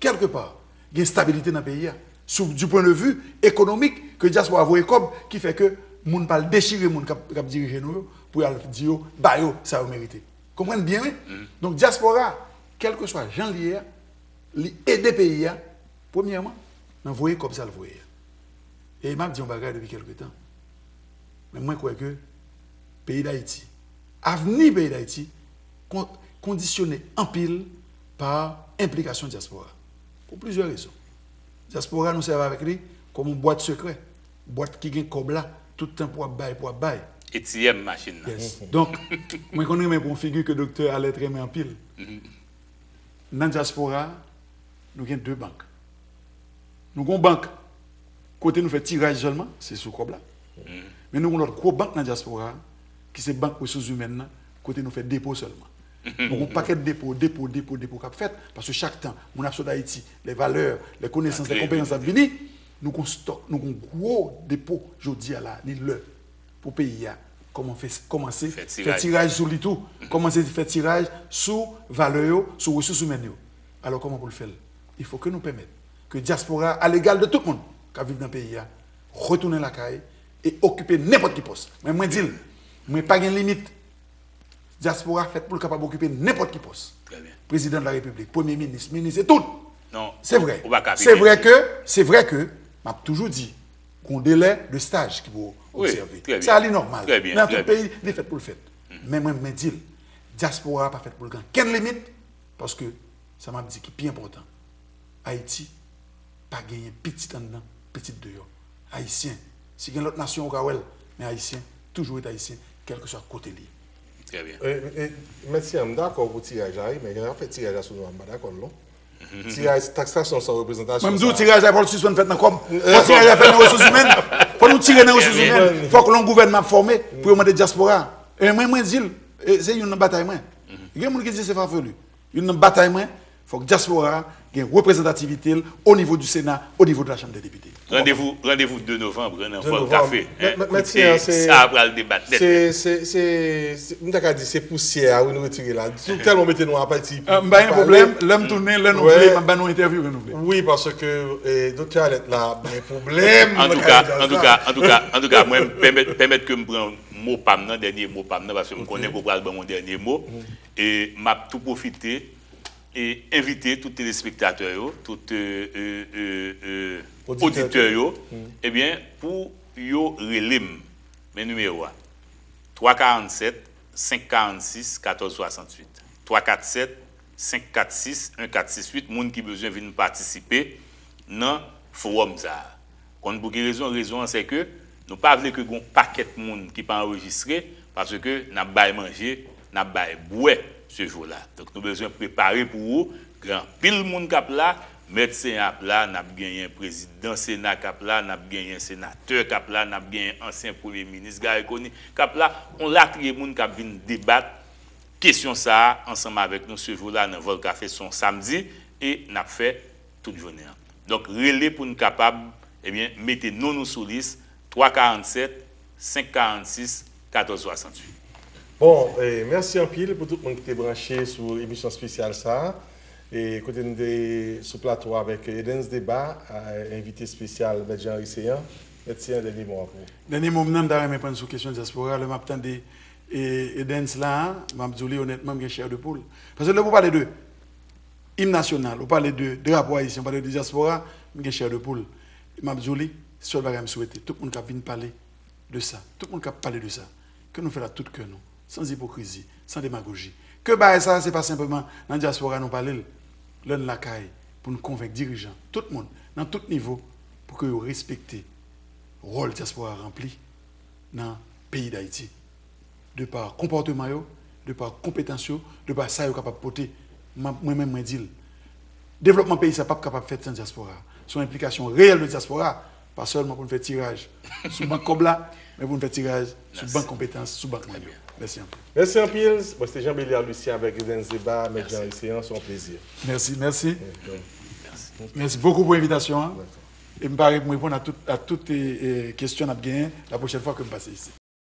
kèlkepa, gen stabilite nan peyi a. Sou, du point de vue économique, ke dyaspora voye kòb, ki fè ke moun pa al dechire moun k ap, k ap dirije nou yo, pou y al di yo, ba yo sa yo merite. Konprann byen, wi. Donk, dyaspora, kèlkeswa jan l ye a, li ede peyi a, premyèman, nan voye kòb sa l voye a. E m ap di yon bagay depi kèlke tan. Men mwen kwè ke peyi Dayiti, avni peyi Dayiti, kon-, kondisyone anpil pa enplikasyon dyaspora. Pou plizyè rezon. Dyaspora, nou sèvi avèk li kòm yon bwat sekrè. Bwat ki gen kòb la, tout tan pou w ap bay, pou w ap bay. A T M machin nan. Yes. Donk, mwen konn renmen pran yon figi ke doktè Alerte renmen anpil. Nan dyaspora, nou gen de bank. Nou gen yon bank kote nou fè tiraj sèlman, se sou kòb la. Men nou gen yon lòt gwo bank nan dyaspora, ki se bank resous imèn nan, kote nou fè depo sèlman. Nou gen yon pakèt depo, depo, depo, depo k ap fèt, paske chak tan, moun ap sot Ayiti, les valeurs, les connaissances, les compétences ap vini, nou gen yon stòk, nou gen yon gwo depo jodi a la, li lè pou peyi a kòman fè, kòmanse fè tiraj sou li tou, kòmanse fè tiraj sou valè yo, sou resous imèn yo. Alò, kòman pou l fè l? Il faut que nou pèmèt ke dyaspora, a legal de tout moun k ap viv nan peyi a, retounen lakay e okipe nenpòt ki pòs. Men mwen di l, mwen pa gen limit. Dyaspora fèt pou l kapab okipe nenpòt ki pòs. Prezidan de la Repiblik, premye minis, minis e tout. Non, se vre. Se vre ke, se vre ke, m ap toujou di, gon delè de staj ki pou obsève. Sa li nòmal. Nan tout peyi, li fèt pou l fèt. Men mwen, mwen di l, dyaspora a pa fèt pou l gen kenn limit, paske sa m ap di ki pi enpòtan, Ayiti pa genyen pitit anndan, pitit deyò. Ayisyen, si gen lòt nasyon ou ka wè l, men Ayisyen toujou ret Ayisyen, kèlkeswa kote li ye. Trè byen. E, e, Mèt Sian, m dakò pou tiraj la, wi, men lè y ap fè tiraj la sou nou a, m pa dakò l non. Tiraj, taksasyon san reprezantasyon. Mwen, m di w, tiraj la fò l sispann fèt nan kòb. Fò tiraj la fèt nan resous imèn. Fò nou tire nan resous imèn. Fòk yon gouvènman ap fòme pou yo mande dyaspora. E mwen, mwen di l, e se youn nan batay mwen. Gen moun ki di se farfelu. Youn nan batay mwen, fòk dyaspora a gen reprezantativite l o nivo du Sénat, o nivo de la Chambre des députés. Randevou, randevou de novanm nan Vòlkafe. Mèt Sian, se sa pral debat nèt. Se, se, se, se, m ta ka di se pousyè a, wi, nou retire la. Nou tèlman mete nou an pati. M pa gen pwoblèm, lè m tounen, lè nou vle, m ap ba nou entèvyou ke nou vle. Wi, paske, e, doktè Alèt la, ap bay pwoblèm. Antouka, antouka, antouka, mwen, pèmèt, pèmèt ke m pran mo pa m nan, dènye mo pa m nan, paske m konnen ke w pral ban m yon dènye mo. E m ap tou pwofite e envite tout telespektatè yo, tout, e, e, e, e, oditè yo, ebyen, pou yo rele m. Men nimewo a, twa karannsèt, senk karannsis, katòz swasanntuit. Twa kat sèt, senk kat sis, en kat sis uit, moun ki bezwen vin patisipe nan fowòm sa a. Konn pou ki rezon? Rezon an, se ke nou pa vle ke gon pakèt moun ki pa anrejistre, paske n ap bay manje, n ap bay bwè se jou la. Donk, nou bezwen prepare pou ou. Gen anpil moun k ap la, Mèt Sian ap la, n ap genyen prezidan Sena k ap la, n ap genyen senatè k ap la, n ap genyen ansyen premye minis Garry Conille k ap la, yon latriye moun k ap vin debat kesyon sa a ansanm avèk nou se jou la nan Vòlkafe, se yon samdi, e n ap fè tout jounen an. Donk, rele pou n kapab, ebyen, mete non nou sou lis, twa karannsèt, senk karannsis, katòz swasanntuit. Bon, e, mèsi anpil pou tout moun ki te branche sou emisyon espesyal sa a. E, kote n te sou plato avèk Edens Deba, a, envite espesyal Mèt Jean Henry Céant. Mèt Céant, dènye mo a pou ou. Dènye mo m nan, m ta renmen pran sou kesyon dyaspora. Lè m ap tande, e, Edens la a, m ap di w li onètman, m gen chè de poul. Paske lè pou pale de im nasyonal, ou pale de drapo ayisyen, ou pale de dyaspora, m gen chè de poul. M ap di w li, sèl bagay m swete, tout moun k ap vin pale de sa, tout moun k ap pale de sa, ke nou fè l ak tout kè nou, san ipokrizi, san demagoji. Ke bagay sa a, se pa senpleman nan dyaspora nou pale l, lè n lakay, pou n konvenk dirijan, tout moun, nan tout nivo, pou ke yo respekte wòl dyaspora a ranpli nan peyi Dayiti, de pa konpòteman yo, de pa konpetans yo, de pa sa yo kapab pote. Mwen menm, mwen di l, devlopman peyi sa p ap kapab fèt san dyaspora. Se yon enplikasyon reyèl de dyaspora, pa sèlman pou n fè tiraj sou bank kòb la, men pou n fè tiraj sou bank konpetans, sou bank mwen yo. Mèsi anpil. Mèsi anpil. Mwen se Jean Belial Lucien avèk Eden Zeba, Mèt Jean Océan, se yon plezi. Mèsi, mèsi. Mèsi bokou pou envitasyon an. E m pare pou m reponn a tout, a tout e, e, kesyon n ap genyen la pwochèn fwa ke m pase isi.